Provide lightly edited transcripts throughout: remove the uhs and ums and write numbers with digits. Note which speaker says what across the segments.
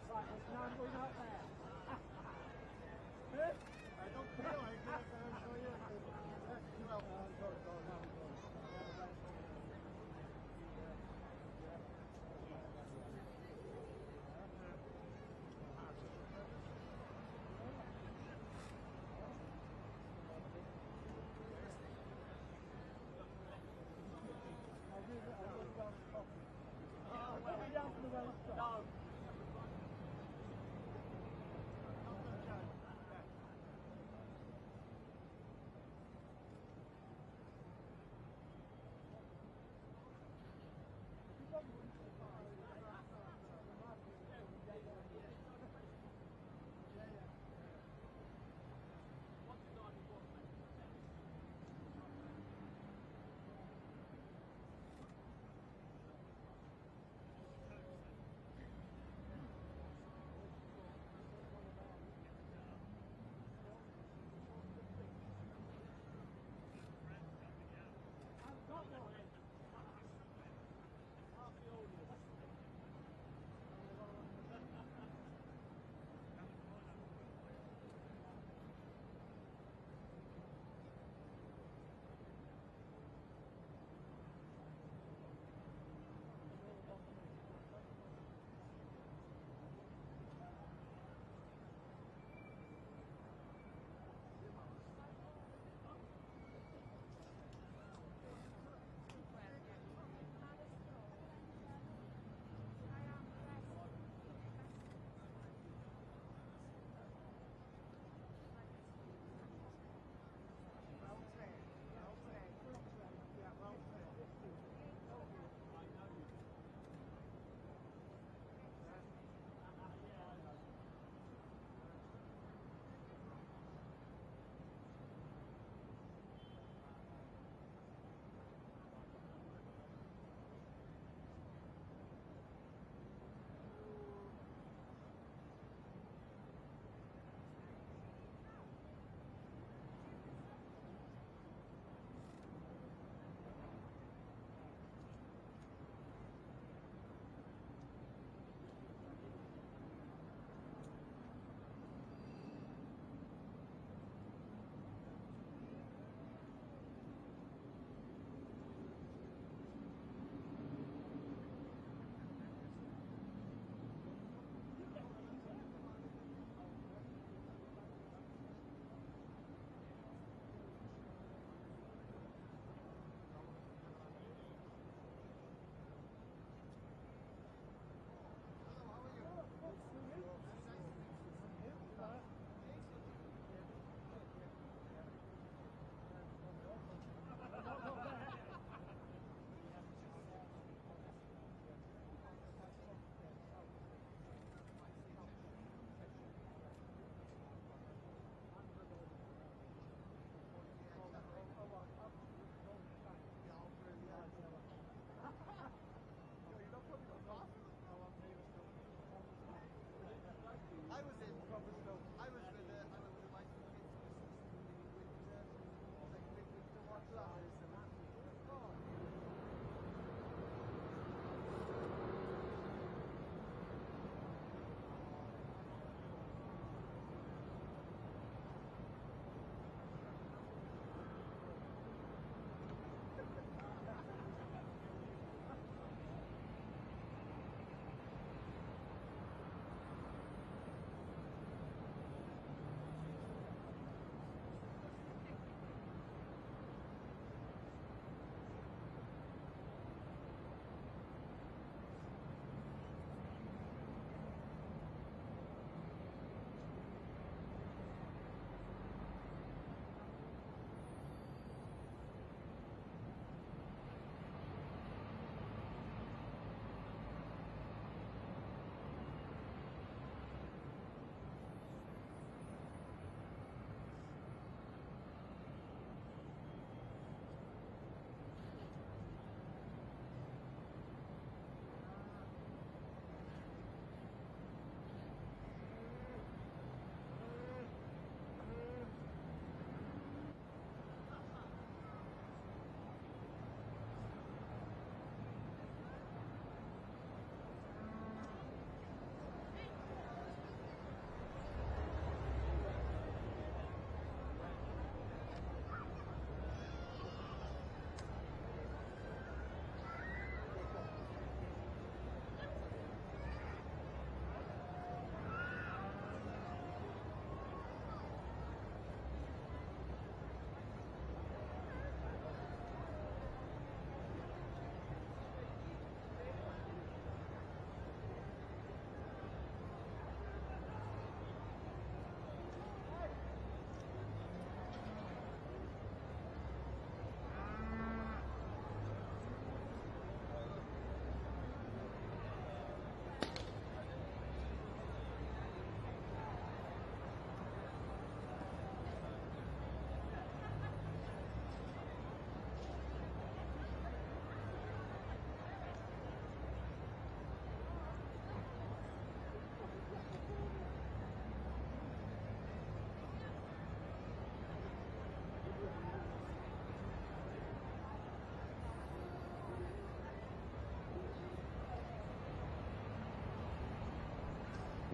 Speaker 1: motorcycles. Now I'm going out there.
Speaker 2: I don't feel like it, I can assure you. Well, sorry,
Speaker 1: I'll do it. I'll go down to coffee. I'll go down to the Welsh. No.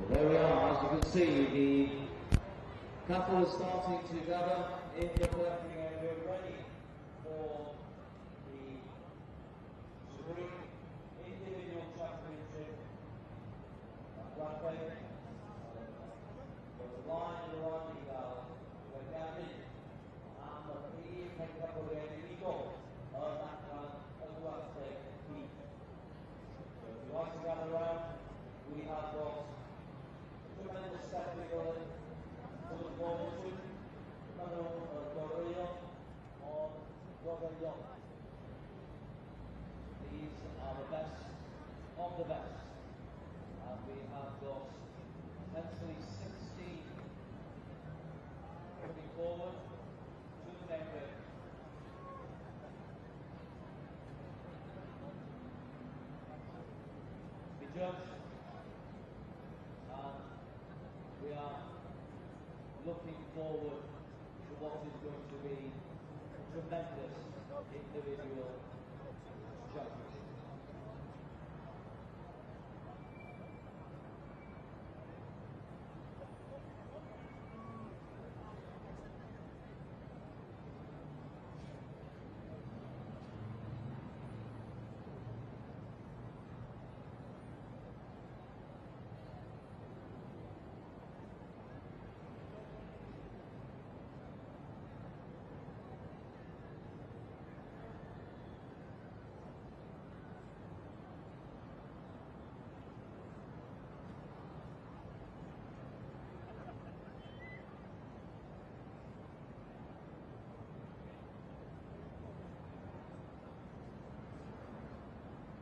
Speaker 3: There we are, as you can see, the cattle is starting to gather in the collecting area, ready for the Supreme Individual Championship at Gwartheg. The line rwan i gael beirniadu am y prif pencampwriaeth unigol yn adran y gwartheg hŷn. So if you like to gather round, we have got tremendous spectacle to look forward to. Maen nhw y goreuon o'r goreuon. These are the best of the best. And we have got potentially 16 coming forward to the main ring. Be judged, and we are looking forward to what is going to be a tremendous individual championship.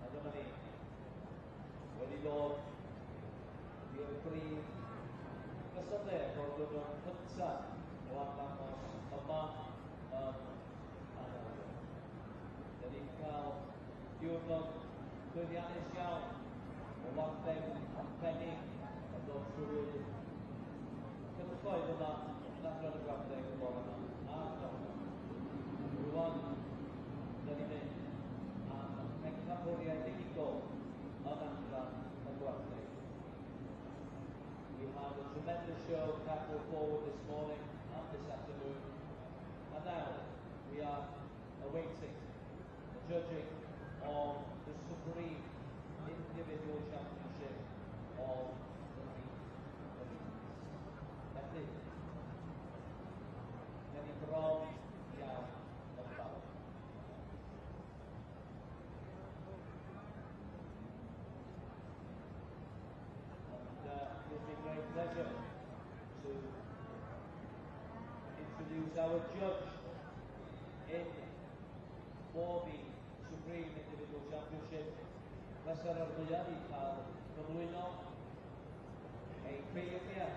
Speaker 3: A dyma ni wedi dod i'r brif gystadleuaeth o'r diwrnod cyntaf o arddangos yma yn Llanelwedd. Dyn ni'n cael diwrnod llwyddiannus iawn o wartheg arbennig yn dod trwy'r cylchoedd yma yn adran y gwartheg y bore yma a'r diwrnod. Rwan, dyn ni'n mynd am pencampwriaeth unigol yn adran y gwartheg. We had a tremendous show of cattle forward this morning and this afternoon. And now we are awaiting the judging of the Supreme Individual Championship of the Beef Elites. Felly, gen i bron iawn yn barod. And it gives me great pleasure to introduce our judge in for the Supreme Individual Championship. Pleser o'r mwyaf i cael cyflwyno ein beirniad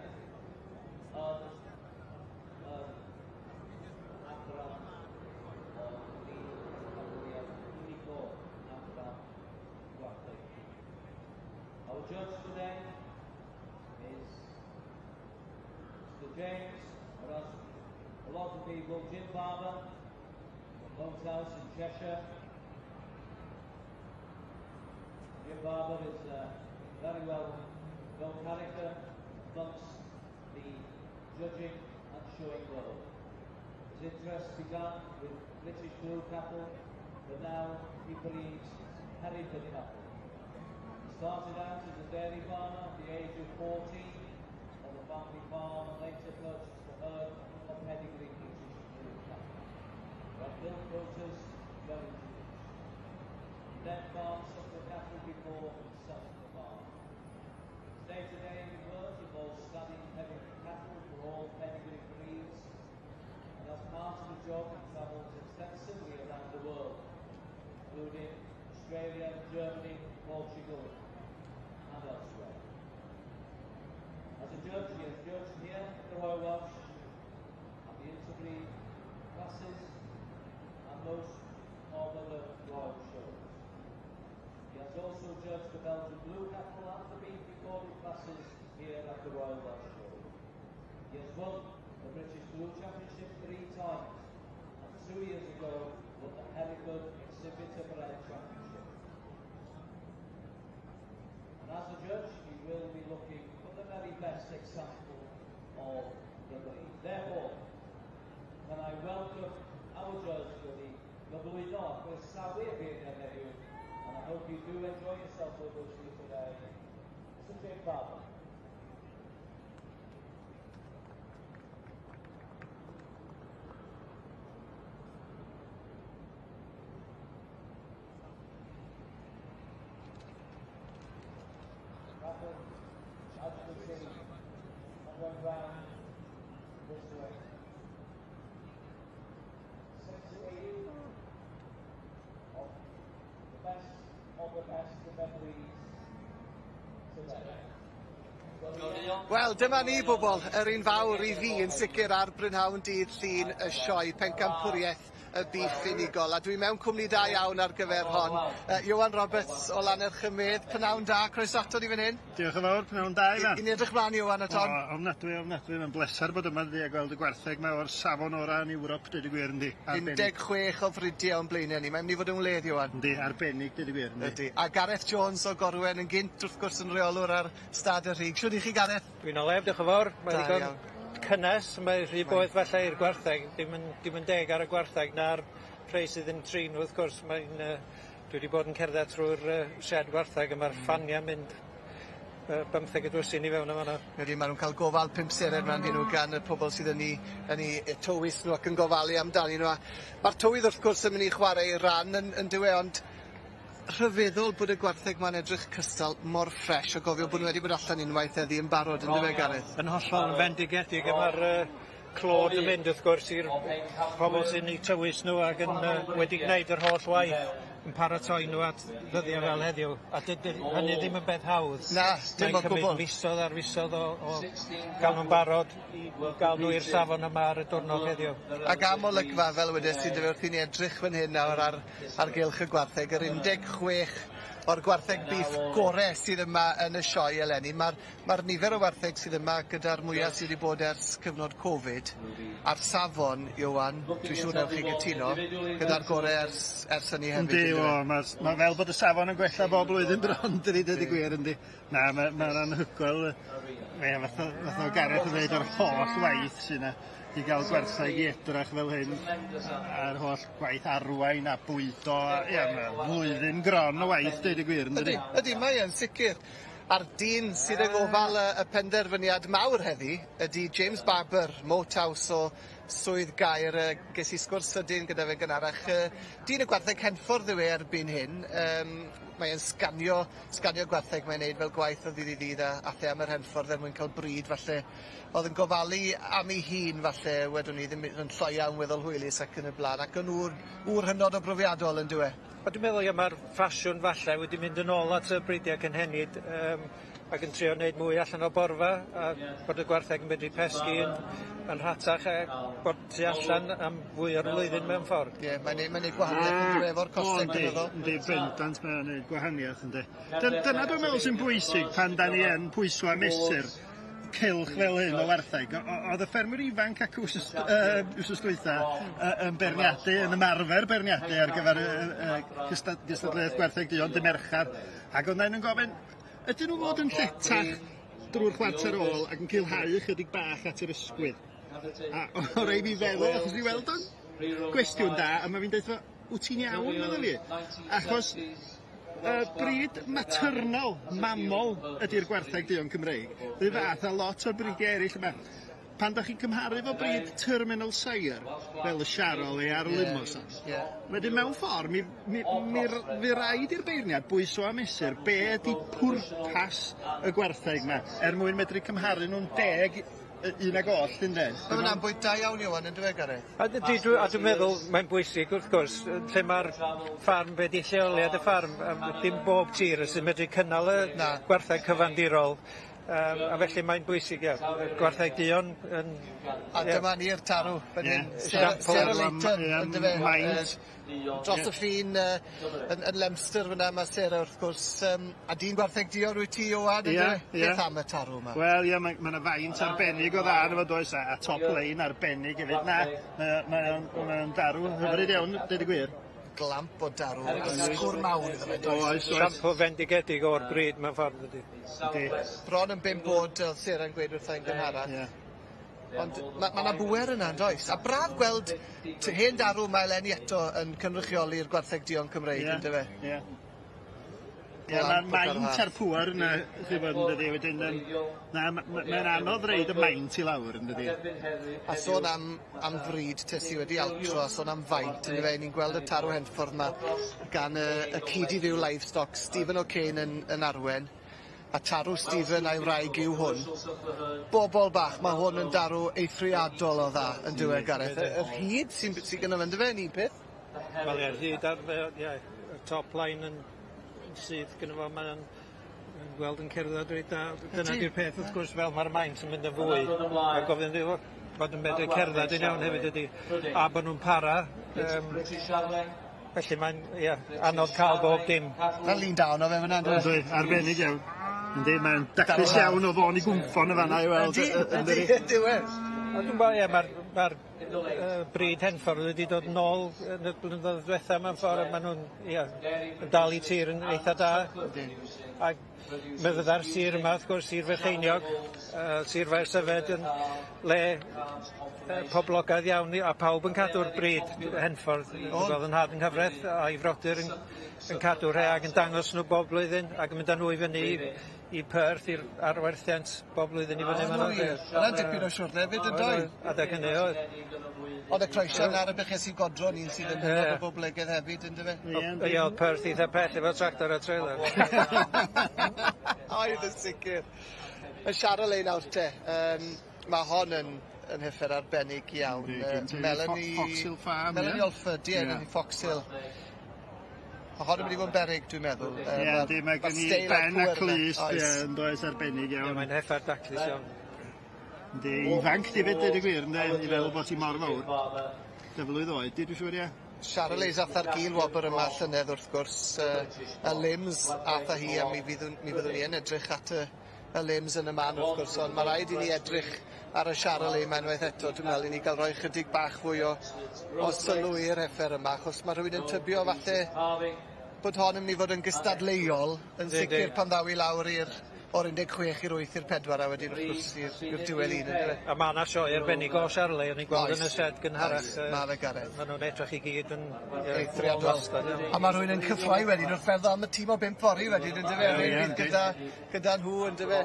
Speaker 3: yn yr adran o brif pencampwriaeth unigol adran gwartheg. Our judge today is Mr. James, or as a lot of people, Jim Barber from Moat House in Cheshire. Jim Barber is a very well known character amongst the judging and showing world. His interest began with British Blue cattle, but now he breeds Hereford cattle. He started out as a dairy farmer at the age of 14 on the family farm and later purchased a herd of pedigree British Blue cattle. Where milk quotas were introduced. He then farmed some of the cattle before selling the farm. His day-to-day work involves studying pedigree cattle for all pedigree breeds, and as part of the job he travels extensively around the world, including Australia, Germany, Portugal, and elsewhere. As a judge, he has judged here at the Royal Welsh, at the interbreed classes, and most of other royal shows. He has also judged the Belgian Blue cattle and the beef recorded classes here at the Royal Welsh Show. He has won the British Blue Championship three times, and 2 years ago won the Hereford Exhibitor Bred Championship. And as a judge, he will be looking for the very himself with us here today, Mr. James Barber. As you can see, I'm going round this way. 68 of the best of the best in their breeds today.
Speaker 2: Wel, dyma ni bobl, yr un fawr i fi yn sicr ar brynhawn dydd Llun y sioe pencampwriaeth y bîff unigol, a dwi mewn cwmni da iawn ar gyfer hon. Iwan Roberts o Lannerch-y-medd, prynawn da, croeso ato ni fan hyn.
Speaker 4: Diolch yn fawr, prynawn da, Ifan.
Speaker 2: I ni edrych mlaen, Iwan, at hon.
Speaker 4: O, ofnadwy, ofnadwy, mae'n bleser bod yma a gweld y gwartheg 'ma o'r safon orau yn Ewrop, dweud y gwir, yndi.
Speaker 2: 16 o fridiau o'n blaenau ni, mae'n mynd i fod yn wledd, Iwan.
Speaker 4: Yndi, arbennig, dweud y gwir, yndi.
Speaker 2: Yndi. A Gareth Jones o Gorwen yn gynt, wrth gwrs, yn reolwr ar Stad y Rhig. Shwd i chi, Gareth?
Speaker 5: Dwi'n o lef, diolch yn fawr. Mae ddigon cynnes, mae rhy boeth falle i'r gwartheg, dim yn deg ar y gwartheg na'r rhei sydd yn trin, wrth gwrs. Mae'n, dwi wedi bod yn cerdded trwy'r shed gwartheg a mae'r ffaniau'n mynd 15 y dwsin i fewn yma.
Speaker 2: Ydy, maen nhw'n cael gofal 5 seren mewn nhw gan y pobl sydd yn eu tywys nhw ac yn gofalu amdanyn nhw. Mae'r tywydd wrth gwrs yn mynd i chwarae ei ran yn dywe, ond rhyfeddol bod y gwartheg ma'n edrych cystal mor ffres o gofio bod nhw wedi bod allan unwaith heddi yn barod, yn dyfe, Gareth?
Speaker 5: Yn hollol fendigedig, a mae'r clod yn mynd wrth gwrs i'r pobl sy'n eu tywys nhw ac yn wedi gwneud yr holl waith yn paratoi nhw at ddyddiau fel heddiw. A hynny ddim yn beth hawdd.
Speaker 2: Na, dim o gwbl.
Speaker 5: Mae'n cymryd misoedd ar fisoedd o gael nhw'n barod i gael nhw i'r safon yma ar y diwrnod heddiw.
Speaker 2: Ac am olygfa, fel wedes ti, dyfe, wrth i ni edrych fan hyn nawr ar gylch y gwartheg, yr 16 o'r gwartheg beef gore sydd yma yn y sioe eleni. Mae'r nifer o wartheg sydd yma gyda'r mwyaf sydd wedi bod ers cyfnod Covid, a'r safon, Iwan, dwi'n siŵr newch chi gytuno, gyda'r gore ers hynny hefyd.
Speaker 4: Yndi, o, mae ma fel bod y safon yn gwella bob blwyddyn bron, dydi, dweud y gwir, yndi. Na, mae'n ma anhygoel. Mae fath o Gareth yn dweud, yr holl waith sy'n yna i gael gwerthau i edrach fel hyn, a'r holl gwaith arwain a bwydo, ia, mae flwyddyn gron o waith, dweud y gwir,
Speaker 2: yndi? Ydy, mae e'n sicr. A'r dyn sydd yng ngofal y penderfyniad mawr heddi ydy James Barber, Moat House o Swydd Gaer. Ges i sgwrs sydyn gyda fe gynharach. Dyn y gwartheg Henffordd yw e erbyn hyn. Mae e'n sganio gwartheg, mae'n neud fel gwaith o ddydd i ddydd a ath e am yr Henffordd er mwyn cael bryd falle oedd yn gofalu am ei hun falle, wedwn ni, ddim yn lloia yn weddol hwylus ac yn y blaen, ac yn ŵr hynod o brofiadol yn dyw e.
Speaker 5: A dwi'n meddwl, ia, mae'r ffasiwn falle wedi mynd yn ôl at y bridiau cynhenid ac yn trio wneud mwy allan o borfa a bod y gwartheg yn medru pesgi yn rhatach a bod tu allan am fwy o'r flwyddyn mewn ffordd.
Speaker 2: Ie, yeah, mae'n neud gwahaniaeth yn dyw efo'r costau gynyddol.
Speaker 4: Yndi, bendant mae'n neud gwahaniaeth, yndi. Dyna dwi'n meddwl sy'n bwysig pan da ni yn pwyso a mesur cylch fel hyn o wartheg. Oedd y ffermwyr ifanc ac wsos dwytha yn beirniadu, yn ymarfer beirniadu ar gyfer gystadleuaeth gwartheg duon dy Merchar. Ac oedd yn gofyn, ydyn nhw fod yn lletach drwy'r chwarter ôl ac yn culhau chydig bach at yr ysgwydd? A o rei fi feddwl, achos fi weld o'n gwestiwn da, a mae fi'n dweud, "Wyt ti'n iawn?" medda fi. Achos bryd maternal, mamol ydy'r gwartheg duon Cymreig. Rhyw fath a lot o'r bridiau eraill yma. Pan da chi'n cymharu fo bryd terminal sire, fel y Charolais a'r Limousin, wedyn mewn ffordd, mi raid i'r beirniad bwyso a mesur be ydy pwrpas y gwartheg yma, er mwyn medru cymharu nhw'n deg un ag oll, ynde?
Speaker 2: Mae hwnna'n bwynt da iawn, Iwan, yn dweud, Gareth?
Speaker 5: A dwi'n meddwl mae'n bwysig wrth gwrs, lle mae'r ffarm, be di lleoliad y ffarm, dim bob tir sy'n medru cynnal y
Speaker 2: Na.
Speaker 5: gwartheg cyfandirol. A felly mae'n bwysig, ia. Gwartheg duon yn
Speaker 2: A dyma ni'r tarw fan hyn.
Speaker 5: Esiampl.
Speaker 2: Sarah Layton, yndyfe?
Speaker 4: Maint.
Speaker 2: Dros y ffin yn Leominster fyna mae Sarah wrth gwrs. A dyn gwartheg duon wyt ti, Iwan, yndyfe?
Speaker 4: Ie.
Speaker 2: Beth am y tarw yma?
Speaker 4: Wel, ie, mae 'na faint arbennig o dda arno fo, does, a top line arbennig hefyd. Na, mae o'n darw hyfryd iawn, dweud y gwir.
Speaker 2: Glamp o darw, ysgwr mawr iddo fe, does?
Speaker 4: Oes, oes.
Speaker 5: Esiampl fendigedig o'r bryd mewn ffordd ydy.
Speaker 4: Yndi.
Speaker 2: Bron yn 5 oed, oedd Sarah'n gweud wrtha i'n gynharach. Ond mae 'na bŵer yna, yn does? A braf gweld hen darw mae eleni eto yn cynrychioli'r gwartheg duon Cymreig, yndyfe?
Speaker 4: Ie. Ie,
Speaker 2: lamp
Speaker 4: mae'r
Speaker 2: o
Speaker 4: maint
Speaker 2: Garth.
Speaker 4: a'r pŵer yna, chi bod yn dydi, wedyn, yym, na, mae'n anodd reid y maint i lawr, yn dydi.
Speaker 2: A sôn am, am fryd te sy wedi altro, a sôn am faint, yn fe, ni'n gweld y tarw Henffordd yma gan y, y cyd i fyw livestock, Stephen O'Kane yn, yn arwen, a tarw Stephen a'i wraig yw hwn. Bobol bach, mae hwn yn darw eithriadol o dda yn dywe, Gareth. Yr hyd sy'n sy gynno fe, yndyfe, yn un peth?
Speaker 5: Wel ie, hyd ar, ie, y top line yn, yn syth gynno fo, mae'n yn gweld yn cerdded reit da. Dyna
Speaker 2: Ydi.
Speaker 5: di'r peth, wrth gwrs, fel mae'r maint yn mynd yn fwy, mae gofyn iddo fo fod yn medru cerdded yn iawn hefyd ydi, a bod nhw'n para. Felly mae'n, ie, anodd cael bob dim.
Speaker 2: Na lun da ono fe fyna, yndyfe?
Speaker 4: Yndi, arbennig iawn. Yndi, mae'n daclus iawn o Fôn i Gwmffon yn fan'na i weld.
Speaker 2: Yndi,
Speaker 4: Yndi.
Speaker 2: yndi, yndi, e.
Speaker 5: A dwi'n gwybod, ie, mae'r ma bryd Henffordd wedi dod nôl yn y blynyddoedd diwetha mewn ffordd, a maen nhw'n, ie, yn dal i tir yn eitha da. A mi fydda'r sir yma, wrth gwrs, Sir Frycheiniog, Sir Faesyfed yn le poblogaidd iawn a pawb yn cadw'r bryd Henffordd. Dwi'n gweld yn nhad yng nghyfraith a'i frodyr yn, yn cadw rhai ac yn dangos nhw bob blwyddyn ac yn mynd â nhw i fyny i, i Perth i'r arwerthiant bob blwyddyn i fyny.
Speaker 2: O, wir. Yna'n dipyn o siwrne hefyd, yn doedd?
Speaker 5: Adeg hynny oedd.
Speaker 2: Ond y croeso yna ar y buches i godro ni sydd yn hynod o boblogaidd hefyd, yndyfe?
Speaker 5: Ie, oedd Perth eitha pell efo tractor a trailer.
Speaker 2: Oedd yn sicr. Y Charolais nawr te, mae hon yn, yn heffer arbennig iawn.
Speaker 4: Yndi, gen ti
Speaker 2: Melanie...
Speaker 4: Fox Hill Farm, ie?
Speaker 2: Melanie Olford, ie,
Speaker 4: Ie.
Speaker 2: yeah. Fox Hill. Mae hon yn mynd i fod yn beryg, dwi'n meddwl.
Speaker 4: Ie, yndi, mae gen i ben a clust, ie, yn does arbennig
Speaker 5: Ie,
Speaker 4: iawn.
Speaker 5: mae'n heffer daclus iawn.
Speaker 4: Yndi, ifanc di fyd, deud y gwir, yndi, i feddwl bod hi mor fawr. Dyflwydd oed, di, dwi'n siŵr, ie.
Speaker 2: Charolais ath ar gil wobr yma llynedd wrth gwrs, y limbs ath â hi a mi fyddwn ni yn edrych at y limbs yn y man wrth gwrs, ond mae rhaid i ni edrych ar y Charolais yma unwaith eto, dwi'n meddwl i ni gael rhoi chydig bach fwy o sylw i'r heffer yma, achos mae rhywun yn tybio falle bod hon yn mynd i fod yn gystadleuol yn sicr pan ddaw i lawr i'r o'r 16 i'r 8 i'r 4 a wedyn wrth gwrs i'r diwedd un, yndyfe?
Speaker 5: A ma' 'na sioe arbennig o Charolais, o'n i'n gweld yn y
Speaker 2: Oes.
Speaker 5: shed gynharach.
Speaker 2: Oes, ma' fe Gareth.
Speaker 5: Ma' nhw'n edrych i gyd yn
Speaker 2: Eithriadol.
Speaker 5: wastad iawn.
Speaker 2: A ma' rhywun yn cyffroi wedyn wrth feddwl am y tîm o bump fory wedyn yndyfe?
Speaker 4: Ie,
Speaker 2: Rhywun
Speaker 4: yndi.
Speaker 2: gyda nhw yndyfe?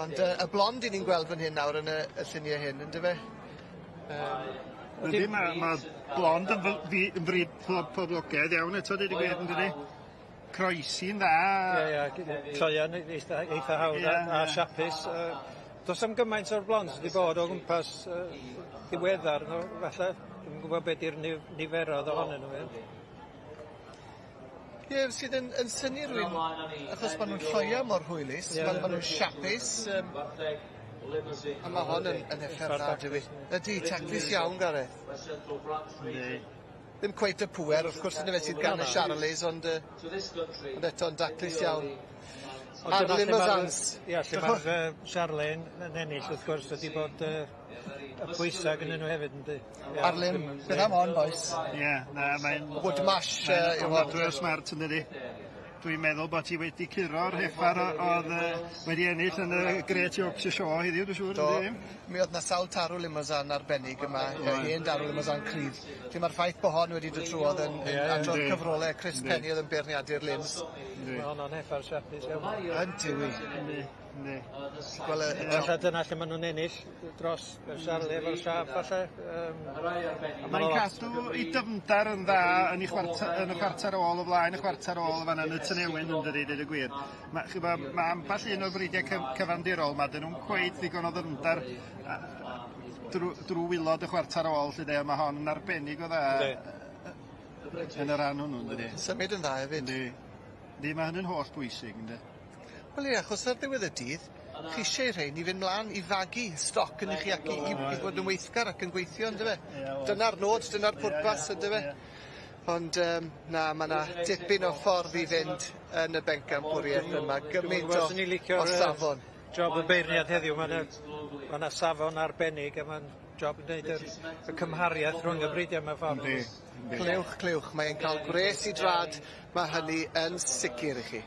Speaker 2: Ond y blond i ni'n gweld fan hyn nawr yn y lluniau hyn yndyfe?
Speaker 4: Yndi, mae blond yn, yn fryd poblogaidd iawn eto, deud y gwir, yn dydi? Croesi'n dda.
Speaker 5: Ie, ie, lloia'n eitha hawdd a siapus. Does am gymaint o'r blonds wedi bod o gwmpas ddiweddar, no, falle. Dwi'm yn gwybod be di'r niferoedd ohonyn nhw. Ie.
Speaker 2: Ie, sydd yn synnu rhywun, achos maen nhw'n lloia mor hwylus, ma nhw'n siapus, a mae hon yn heffer dda, dywi. Ydy, taclus iawn, Gareth.
Speaker 4: Yndi.
Speaker 2: Ddim cweit y pŵer, wrth gwrs, yndyfe, sydd gan y Charolais, ond eto'n daclus iawn.
Speaker 5: Ond
Speaker 2: A'r
Speaker 5: dyna lle ma'r-
Speaker 2: Limousins.
Speaker 5: Ie, lle mae'r Charolais yn ennill, wrth gwrs, ydy bod y pwysau gynnyn nhw hefyd, yndi? Ie.
Speaker 2: A'r lim, beth am hon, boys?
Speaker 4: Ie, na, mae'n...
Speaker 2: Woodmash yw hon.
Speaker 4: Ofnadwy o smart, yn dydi? Dwi'n meddwl bod ti wedi curo'r heffar oedd wedi ennill yn y Great Yorkshire Show heddiw, dwi'n siŵr,
Speaker 2: Do,
Speaker 4: yndi?
Speaker 2: mi oedd na sawl tarw Limousin arbennig yma, hen darw Limousin cryf. Felly mae'r ffaith bod hon wedi dod trwodd yn adrodd cyfrolau Chris Penny oedd yn beirniadu'r limbs.
Speaker 5: Mae honno'n heffer siapus iawn.
Speaker 2: Yn dywi.
Speaker 4: Yndi, yndi.
Speaker 2: Gwel y
Speaker 5: Falle dyna lle maen nhw'n ennill dros y Charolais efo'r siap, falle.
Speaker 4: Mae'n cadw ei dyfndar yn dda yn, ei chwarter, yn y chwarter ôl o flaen y chwarter ôl fan yn y Tynewyn yn dydi, dweud y gwir. Mae ma ambell un o'r bridiau cyfandirol ma, dyn nhw'n cweit ddigon o ddyfndar drwy waelod y chwarter ôl, lle de, a mae hon yn arbennig o dda yn y rhan hwnnw, yn dydi.
Speaker 2: Symud yn dda hefyd.
Speaker 4: Yndi. Yndi, mae hynny'n holl bwysig, yndi.
Speaker 2: Wel ie, achos ar ddiwedd y dydd, chi eisiau rhain i fynd mlaen i fagu stoc yn i chi ac i fod yn weithgar ac yn gweithio, yndyfe? Dyna'r nod, dyna'r pwrpas, yndyfe? Ond na, mae yna dipyn o ffordd i fynd yn y bencampwriaeth yma, gymaint
Speaker 5: Swn i'n
Speaker 2: o
Speaker 5: licio'r,
Speaker 2: safon.
Speaker 5: Job y beirniad heddiw, mae 'na safon arbennig a mae'n job yn gwneud y cymhariaeth rhwng y bridiau mewn ffordd.
Speaker 4: Yndi, yndi.
Speaker 2: Clywch, clywch, mae'n cael gwres i drad, mae hynny yn sicr i chi.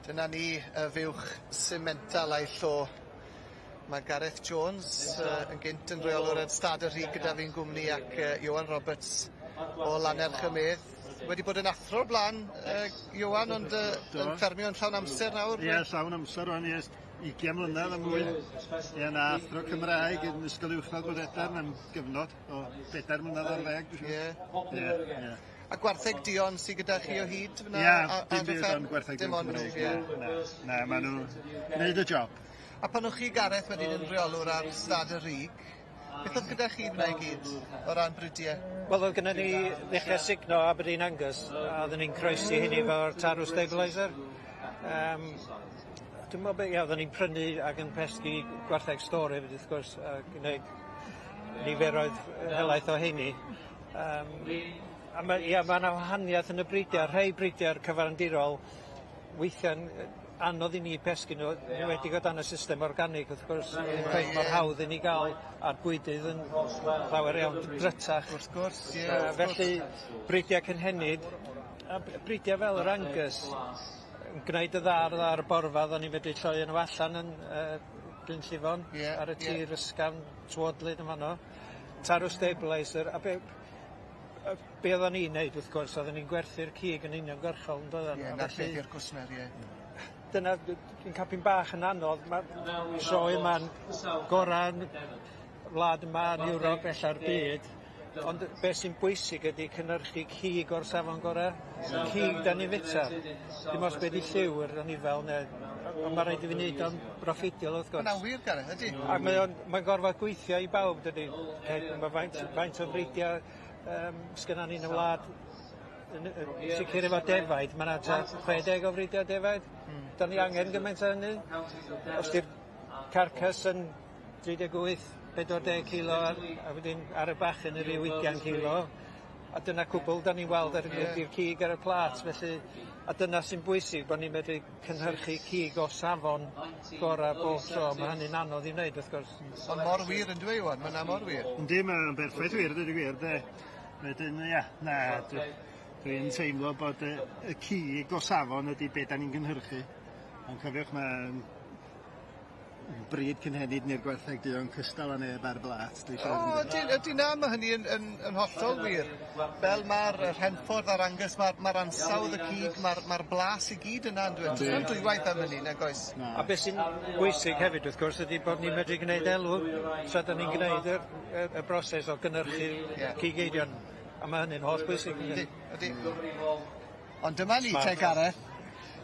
Speaker 2: Dyna ni y fuwch Simmental a'i llo. Mae Gareth Jones uh, yn gynt yn reolwr ar Stad y Rhig gyda fi'n gwmni ac uh, Iwan Roberts o Lanerch y Medd. Wedi bod yn athro o'r blaen, uh, Iwan, ond uh, yn ffermio yn llawn amser nawr?
Speaker 4: Ie, yeah, llawn amser rwan, ie. 20 mlynedd a mwy. Ie, na, athro Cymraeg yn Ysgol Uwchradd Bodedern am gyfnod o bedair mlynedd ar ddeg, dwi'n siŵr.
Speaker 2: Ie.
Speaker 4: Ie, ie.
Speaker 2: A gwartheg duon sydd gyda chi o hyd fyna?
Speaker 4: Ie, dim byd ond gwartheg
Speaker 2: Dim ond nhw, ie.
Speaker 4: Na, na, maen nhw'n neud y job.
Speaker 2: A pan o'ch chi, Gareth, wedyn yn reolwr ar Stad y Rhig, beth oedd gyda chi fyna i gyd o ran bridiau?
Speaker 5: Wel, oedd gynnon ni ddechrau sugno Aberdeen Angus, a oedden ni'n croesi hynny efo'r Tarw Stabiliser. Um, dwi'n meddwl, be, ia, oedden ni'n prynu ac yn pesgi gwartheg stori hefyd, wrth gwrs, a gwneud niferoedd helaeth o heini. Um, a ma' ia ma' 'na wahaniaeth yn y bridiau, rhei bridiau'r cyfandirol weithiau'n anodd i ni pesgi nhw, yn enwedig o dan y system organig wrth gwrs, ddim cweit mor hawdd i ni gael, a'r bwydydd yn llawer iawn drytach.
Speaker 2: Wrth gwrs, ie. Uh,
Speaker 5: felly, bridiau cynhenid, a bridiau fel yr Angus, yn gwneud y dda ar ar y borfa, oedden ni'n medru troi nhw allan yn uh, Glynllifon, yeah, ar y tir yeah. ysgafn, tywodlyd yn fanno. Tarw stabiliser, a be, be oedden ni'n neud wrth gwrs, oedden ni'n gwerthu'r cig yn uniongyrchol yn doedden?
Speaker 2: Ie, 'na beth i'r cwsmer, ie.
Speaker 5: Dyna, dwi'n capyn bach yn anodd, mae sioe yma'n gorau yn wlad yma, yn Ewrop, ella'r byd, ond beth sy'n bwysig ydy cynhyrchu cig o'r safon gorau. Cig da ni'n fita. Dim ots be di lliw yr anifel neu... Ond mae rhaid i fi wneud o'n broffidiol wrth gwrs.
Speaker 2: Hwnna'n wir, Gareth, ydy.
Speaker 5: A mae o'n mae'n gorfod gweithio i bawb, dydy. Mae faint, faint o freidiau um, sgynna ni yn y wlad, yn, yn sicr efo defaid, mae yna tua 60 o freidiau defaid. Mm. Da ni angen gymaint o hynny. Os di'r carcas yn 38, 40 kilo, a wedyn ar y bachyn yn rhyw 20 kilo, a dyna cwbl da ni'n weld ar yeah. ydi'r cig ar y plât, felly, a dyna sy'n bwysig, bod ni'n medru cynhyrchu cig o safon gorau bob tro, mae hynny'n anodd i wneud wrth gwrs.
Speaker 2: Ond mor wir yn dweud, Iwan, mae'n mor wir.
Speaker 4: Yndi, mae'n berffaith wir, dweud y gwir, de. Wedyn, ia, na, dwi'n teimlo bod y, y cig o safon ydy be da ni'n gynhyrchu. Ond cofiwch, mae'n bryd cynhenid neu'r gwartheg duon cystal â neb ar blat, dwi'n siŵr.
Speaker 2: O, ydy, ydy na, mae hynny yn, yn, yn hollol wir. Fel mae'r rhenffordd a'r Angus, mae'r ma ansawdd y cig, mae'r ma blas i gyd yna yn dweud. Does dwywaith am hynny, nag oes?
Speaker 4: Na.
Speaker 5: A beth sy'n bwysig hefyd, wrth gwrs, ydy bod ni'n medru gwneud elw tra da ni'n gwneud y, y, y broses o gynhyrchu
Speaker 2: Ie.
Speaker 5: cig eidion. A mae hynny'n holl bwysig.
Speaker 2: Ydy, ydy. Ond dyma ni te, Gareth.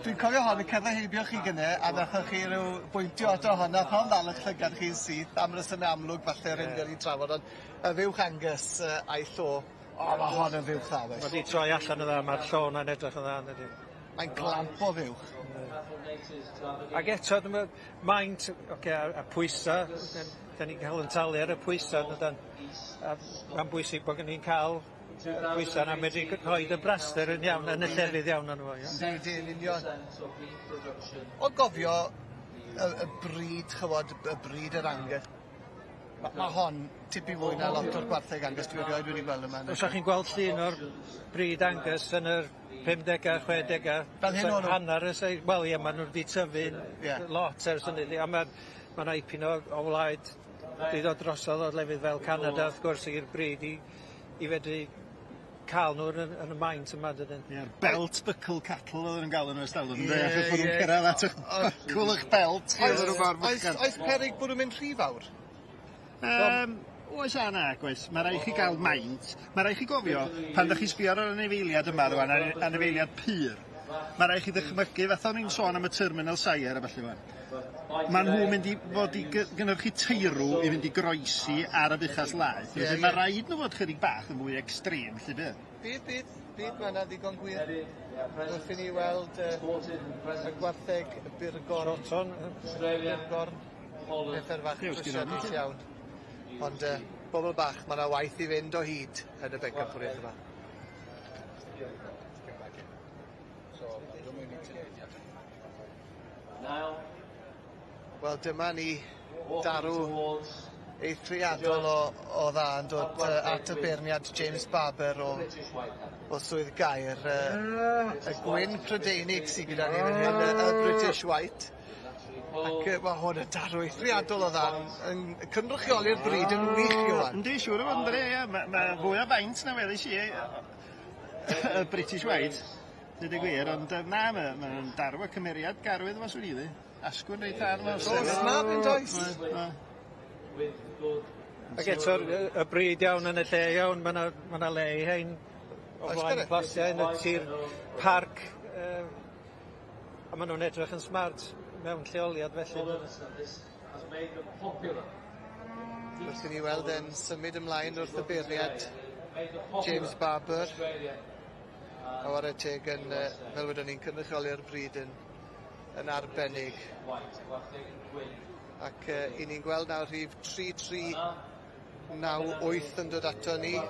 Speaker 2: Dwi'n cofio hon yn cerdded heibio chi gynne, a nathoch chi ryw bwyntio ato hon, nath hon ddal 'ych llygad chi'n syth, am resymau amlwg falle yr hyn ni'n trafod, ond y fuwch Angus uh, a'i llo, o, mae hon yn fuwch dda,
Speaker 5: Mae di troi allan yn dda, mae'r llo yna'n edrych yn dda, yn dydi.
Speaker 2: Mae'n glamp o fuwch.
Speaker 5: Ac eto, dwi'n meddwl, maint, oce, okay, a, a pwysa, da ni'n cael yn talu ar y pwysa, yn dydan. A mae'n bwysig bod ni'n cael pwysa yna medru rhoi y braster yn iawn, yn y llefydd iawn arno fo, ie.
Speaker 2: Yndi, yn union. O gofio y, y bryd, chywod, y bryd yr Angus, mae ma hon tipyn fwy na lot o'r gwartheg Angus dwi erioed wedi gweld yma.
Speaker 5: Os o'ch chi'n gweld llun o'r bryd Angus yn yr 50au, 60au,
Speaker 2: Fel hyn o'n nhw?
Speaker 5: Hanner y seis, wel ie, maen nhw wedi tyfu
Speaker 2: Ie.
Speaker 5: lot ers hynny, a mae ma 'na ipyn o, o wlaid wedi dod drosodd o lefydd fel Canada, wrth gwrs, i'r bryd i, i fedru cael nhw yn, yn y maint yma, dydyn.
Speaker 4: Ie, belt buckle cattle oedden nhw'n galw nhw ers talwm,
Speaker 2: Ie,
Speaker 4: ynde? Achos bod nhw'n
Speaker 2: ie.
Speaker 4: cyrraedd at eich buckle eich belt.
Speaker 2: Oes,
Speaker 4: Oedden nhw mor
Speaker 2: oes,
Speaker 4: fychan.
Speaker 2: oes peryg bod nhw'n mynd rhy fawr?
Speaker 4: Oes a nag oes. Mae rhaid chi gael maint. Mae rhaid chi gofio, pan ydych chi'n sbio ar yr anifeiliad yma rwan, anifeiliad pur, mae rhaid chi ddychmygu, fatha o'n i'n sôn am y terminal sire a ballu rwan. Mae nhw'n mynd i fod i gynhyrchu teirw i fynd i groesi ar y fuchas laeth. Felly mae rhaid nhw fod chydig bach yn fwy extreme, lly bydd.
Speaker 2: Bydd, bydd, bydd, mae yna ddigon gwir. Wrth i ni weld y gwartheg burgorn.
Speaker 5: Shorthorn.
Speaker 2: Burgorn. Pethau fach trwsiadus iawn. Ond uh, bobl bach, mae yna waith i fynd o hyd yn y bencampwriaeth yma. Wel dyma ni darw eithriadol o o dda yn dod yy at y beirniad James Barber o o Swydd Gaer yy y gwyn Prydeinig sy gyda ni fan hyn y y British White. Ac yy ma' hwn yn darw eithriadol o dda yn yn cynrychioli'r brîd yn wych Ioan.
Speaker 4: Yndi siŵr o fod yndi ie ma' ma' fwy o faint na weles i y British White deud y gwir ond yy na ma' ma'n darw y cymeriad garw iddo fo swn i ddeu. Asgwrn reit dda arno fo.
Speaker 2: Oes ma' fe'n does?
Speaker 5: Ac eto'r yy y brîd iawn yn y lle iawn ma' 'na ma' 'na le i rhein o flaen y clasiau yn y tir parc yy a ma' nw'n edrych yn smart mewn lleoliad felly.
Speaker 2: Wrth i ni weld e'n symud ymlaen wrth y beirniad James Barber. A ware teg yn yy fel wedon ni'n cynrychioli'r brîd yn yn arbennig. Ac yy 'yn ni'n gweld nawr rhif 3398 yn dod ato ni yy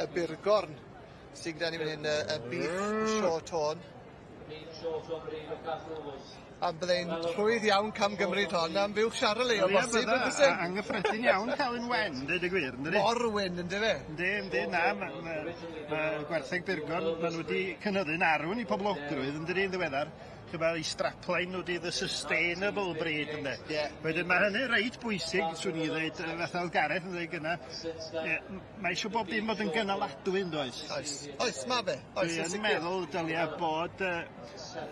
Speaker 2: y Burgorn sy gyda ni fan hyn y y beef short horn. A byddai'n rhwydd iawn camgymryd hon am fuwch Charolais o bosib yn byse?
Speaker 4: Anghyffredin iawn cael un wen, deud y gwir, yndydi?
Speaker 2: Mor wyn yndyfe?
Speaker 4: Yndi, yndi, na, ma' ma' ma' gwartheg Burgorn, ma' nhw wedi cynyddu'n arw yn 'u poblogrwydd yndydi yn ddiweddar. Ch'mo' 'u strapline nhw 'di the sustainable breed ynde?
Speaker 2: Ie.
Speaker 4: Wedyn ma' hynny reit bwysig swn i ddeud yy fatha o'dd Gareth yn ddeud gynna ie m- mae isio bob dim bod yn gynaladwy yndoes?
Speaker 2: Oes. Oes ma' fe. Oes
Speaker 4: Dwi
Speaker 2: yn
Speaker 4: yn
Speaker 2: sicir.
Speaker 4: meddwl dylia bod yy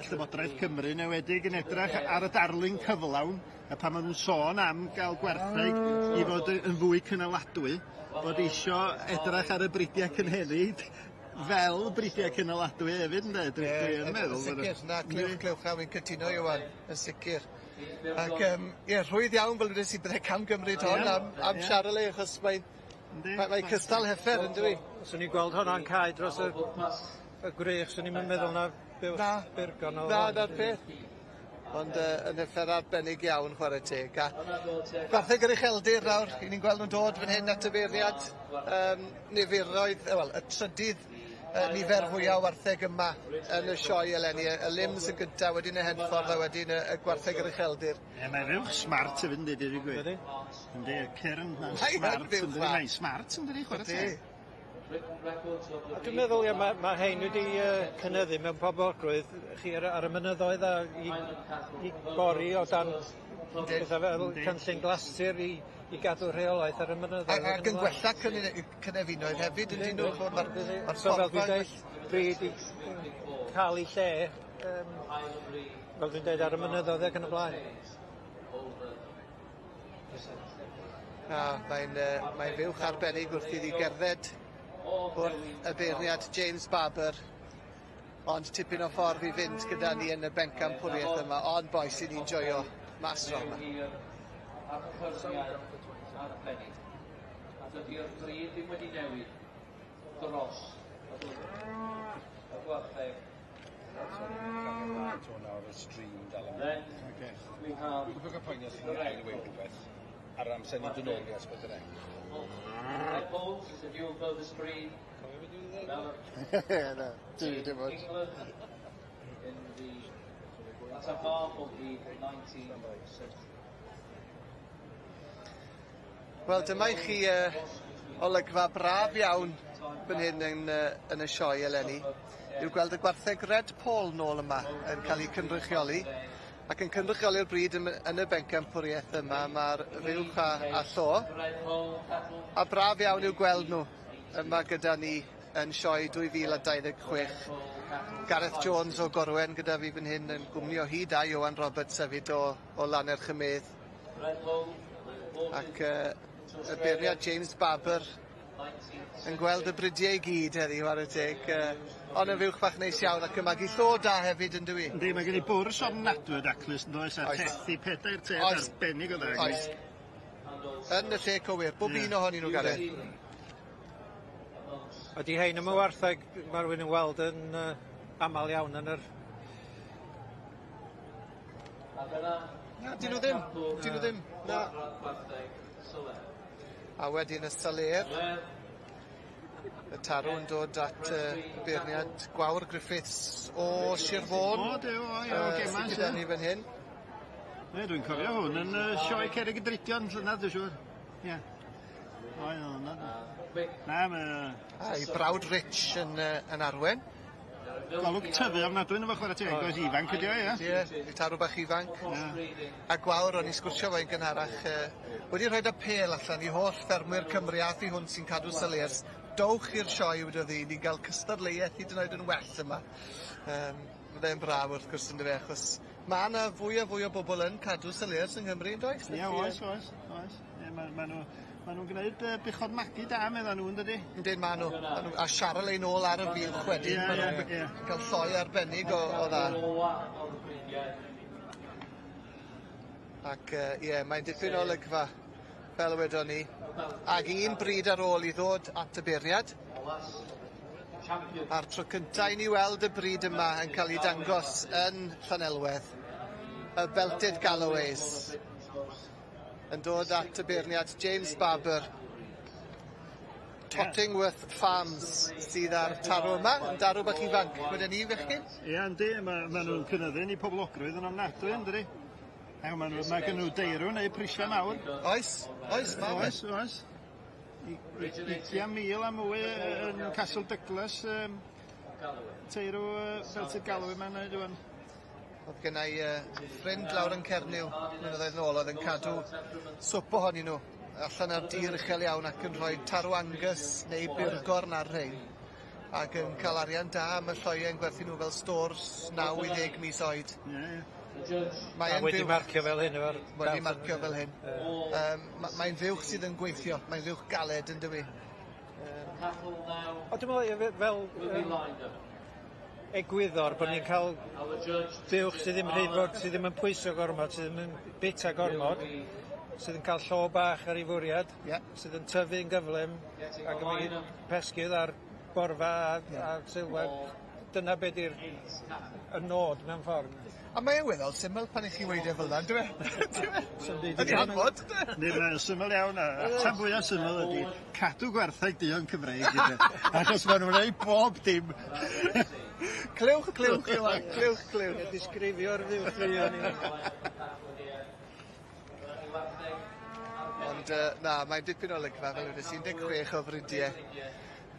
Speaker 4: Llywodraeth Cymru yn enwedig yn edrach ar y darlun cyflawn a pan ma' nw'n sôn am ga'l gwartheg i fod y- yn fwy cynaladwy bod isio edrach ar y bridia cynhenid fel bridiau cynaladwy hefyd ynde? Dwi dwi yn meddwl
Speaker 2: Yn sicir, na clywch clywch a wi'n cytuno Iwan, yn sicir. Ac yym ie rhwydd iawn fel wedes i bydde camgymryd hon am am Charolais achos mae'n mae mae cystal heffer yndyw 'i?
Speaker 5: Swn i'n gweld honna'n cau dros y y gwrych swn i'm yn meddwl na buwch
Speaker 2: Na.
Speaker 5: burgon o
Speaker 2: Na 'na'r peth. Ond yy yn heffer arbennig iawn chware teg a gwartheg yr ucheldir nawr 'yn ni'n gweld nw'n dod fan hyn at y beirniad yym niferoedd yy wel y trydydd yy nifer fwya o wartheg yma yn y sioe eleni y y limbs yn gynta wedyn y Henffordd a wedyn y y gwartheg yr ucheldir.
Speaker 4: Ie mae fuwch smart hefyd yndi deud y gwir.
Speaker 5: Ydi.
Speaker 4: Yndi y cyrn ma'n
Speaker 2: Mae yn
Speaker 4: smart
Speaker 2: fuwch
Speaker 4: yndi
Speaker 2: dda.
Speaker 4: mae'n smart yndydi chware teg.
Speaker 2: Ydi.
Speaker 5: A dwi'n meddwl ie ma' ma' rhein wedi yy cynyddu mewn poblogrwydd chi ar y ar y mynyddoedd a i i bori o dan petha fel cynllun Glastir i i gadw rheolaeth ar y mynyddoedd.
Speaker 2: A ac yn gwella cyne- cynefinoedd hefyd yndyn nhw ch'mod ma'r ma'r
Speaker 5: So fel dwi'n
Speaker 2: porfa
Speaker 5: deud bryd i ca'l 'u lle yym fel dwi'n deud ar y mynyddoedd ag yn y blaen.
Speaker 2: Na, mae'n yy mae'n fuwch arbennig wrth iddi gerdded wrth y beirniad James Barber. Ond tipyn o ffordd i fynd gyda ni yn y bencampwriaeth yma, ond bois i ni'n joio mas draw 'ma.
Speaker 3: A dydi'r bryd ddim wedi newid dros y blynyddoedd. Y gwartheg Then we have the red
Speaker 6: Ar amser ni dod nôl i S4C.
Speaker 3: Red Bulls is a new Bovis breed.
Speaker 4: Na, dwi dim ond.
Speaker 3: England in the latter half of the 19th century.
Speaker 2: Wel dyma i chi yy olygfa braf iawn fan hyn yn yy yn y sioe eleni yw gweld y gwartheg Red Poll nôl yma yn ca'l 'u cynrychioli ac yn cynrychioli'r bryd yn yn y bencampwriaeth yma ma'r fuwch a a llo a braf iawn i'w gweld nhw yma gyda ni yn sioe 2026. Gareth Jones o Gorwen gyda fi fan hyn yn gwmni o hyd a Ioan Roberts hefyd o o Lannerch y Medd. Ac yy y beirniad James Barber yn gweld y bridiau i gyd heddi ware teg yy ond yn fuwch bach neis iawn ac yn magu llo da hefyd yndyw 'i?
Speaker 4: Yndi mae gen i bwrs ofnadwy o daclus yndoes a
Speaker 2: Oes.
Speaker 4: tethi pedair teth
Speaker 2: Oes.
Speaker 4: arbennig o dda.
Speaker 2: Oes. Yn y lle cywir, bob un ohonyn nhw Gareth.
Speaker 5: Ydy hein am y wartheg ma' rywun yn weld yn yy amal iawn yn yr
Speaker 2: Na, 'dyn nhw ddim. 'Dyn nhw ddim. Na. A wedyn y Saler. Y tarw'n dod at y beirniad Gwawr Griffiths o Sir Fôn.
Speaker 4: O, dew, o, ie, o
Speaker 2: Yy sy
Speaker 4: Gemas,
Speaker 2: gyda
Speaker 4: ie.
Speaker 2: ni fan hyn.
Speaker 4: Ie, dwi'n cofio hwn yn sioe Cerrig y Drudion llynedd, dwi'n siŵr. Ie. Oedd hwnna. Na, mae...
Speaker 2: A'i brawd Rich yn yn arwen.
Speaker 4: Golwg tyfu ofnadwy yno fo chwarae teg, oes ifanc ydi o, ie?
Speaker 2: Ie, i tarw bach ifanc.
Speaker 4: Ie.
Speaker 2: A Gwawr, o'n i'n sgwrsio fo'n gynharach, wedi rhoid apêl allan i holl ffermwyr Cymru a thu hwnt sy'n cadw Salers, dowch i'r sioe wedodd hi, ni'n gael cystadleuaeth hyd yn oed yn well yma. Fydde'n braf wrth gwrs yndyfe, achos ma' 'na fwy a fwy o bobl yn cadw Salers yng Nghymru yndoes?
Speaker 4: Ie, oes, oes, oes. Ie, ma' ma' nhw ma' nhw'n gwneud buchod magu da medda nhw yndydi?
Speaker 2: Yndyn ma' nhw. Ma' nhw a Charolais nôl ar y fuwch wedyn.
Speaker 4: Ie,
Speaker 2: ma' nhw'n
Speaker 4: ie, ie.
Speaker 2: cael lloi arbennig o dda. Ac ie, mae'n dipyn o olygfa, fel wedon ni. Ag un bryd ar ôl i ddod at y beirniad. A'r tro cynta i ni weld y bryd yma yn cael ei dangos yn Llanelwedd, y Belted Galloways, yn dod at y beirniad James Barber. Tottingworth Farms sydd ar tarw yma, yn darw bach ifanc. Wedyn ni, fechgyn?
Speaker 4: Ie, yndi, ma' ma' nhw'n cynyddu yn eu poblogrwydd yn ofnadwy, yndydi? A ma' nhw, ma' gyn nhw deirw neu prisiau mawr.
Speaker 2: Oes, oes, ma'
Speaker 4: Oes, oes. 20,000 a mwy yn Castle Douglas, teirw Belted Galloway ma'n neud ŵan.
Speaker 2: Oedd genna i ffrind lawr yn Cernyw blynyddoedd nôl oedd yn cadw swp ohonyn nhw allan ar dir uchel iawn ac yn rhoi tarw Angus neu burgorn ar rhein ac yn cael arian da am y lloiau yn gwerthu nhw fel stores 9 i 10 mis oed.
Speaker 4: Ie, ie.
Speaker 2: Mae
Speaker 5: A
Speaker 2: yn
Speaker 5: wedi
Speaker 2: fuwch.
Speaker 5: marcio fel hyn efo'r...
Speaker 2: Wedi marcio fel hyn. Mae'n fuwch sydd yn gweithio, mae'n fuwch galed yn dywi.
Speaker 5: O, dwi'n meddwl, ie, fel egwyddor bod ni'n cael buwch sydd ddim rhy fawr, sydd ddim yn pwyso gormod, sydd ddim yn bita gormod, sydd yn cael llo bach ar ei fwriad, sydd yn tyfu'n gyflym ac yn mynd pesgydd ar borfa a silweb. Dyna be di'r y nod mewn ffordd.
Speaker 2: A mae'n weddol syml pan i chi weud e fel 'na, yndyw e? Ydy hanfod, yndyw e?
Speaker 4: Neu mae'n syml iawn, a ateb fwyaf syml ydy cadw gwartheg duon Cymreig. ynde? Achos maen nhw'n gwneud bob dim.
Speaker 2: Clywch, clywch, Iwan, clywch, clywch.
Speaker 5: Disgrifio'r fuwch dduon i.
Speaker 2: Ond na, mae'n dipyn o olygfa, fel wedes i, 16 o fridiau.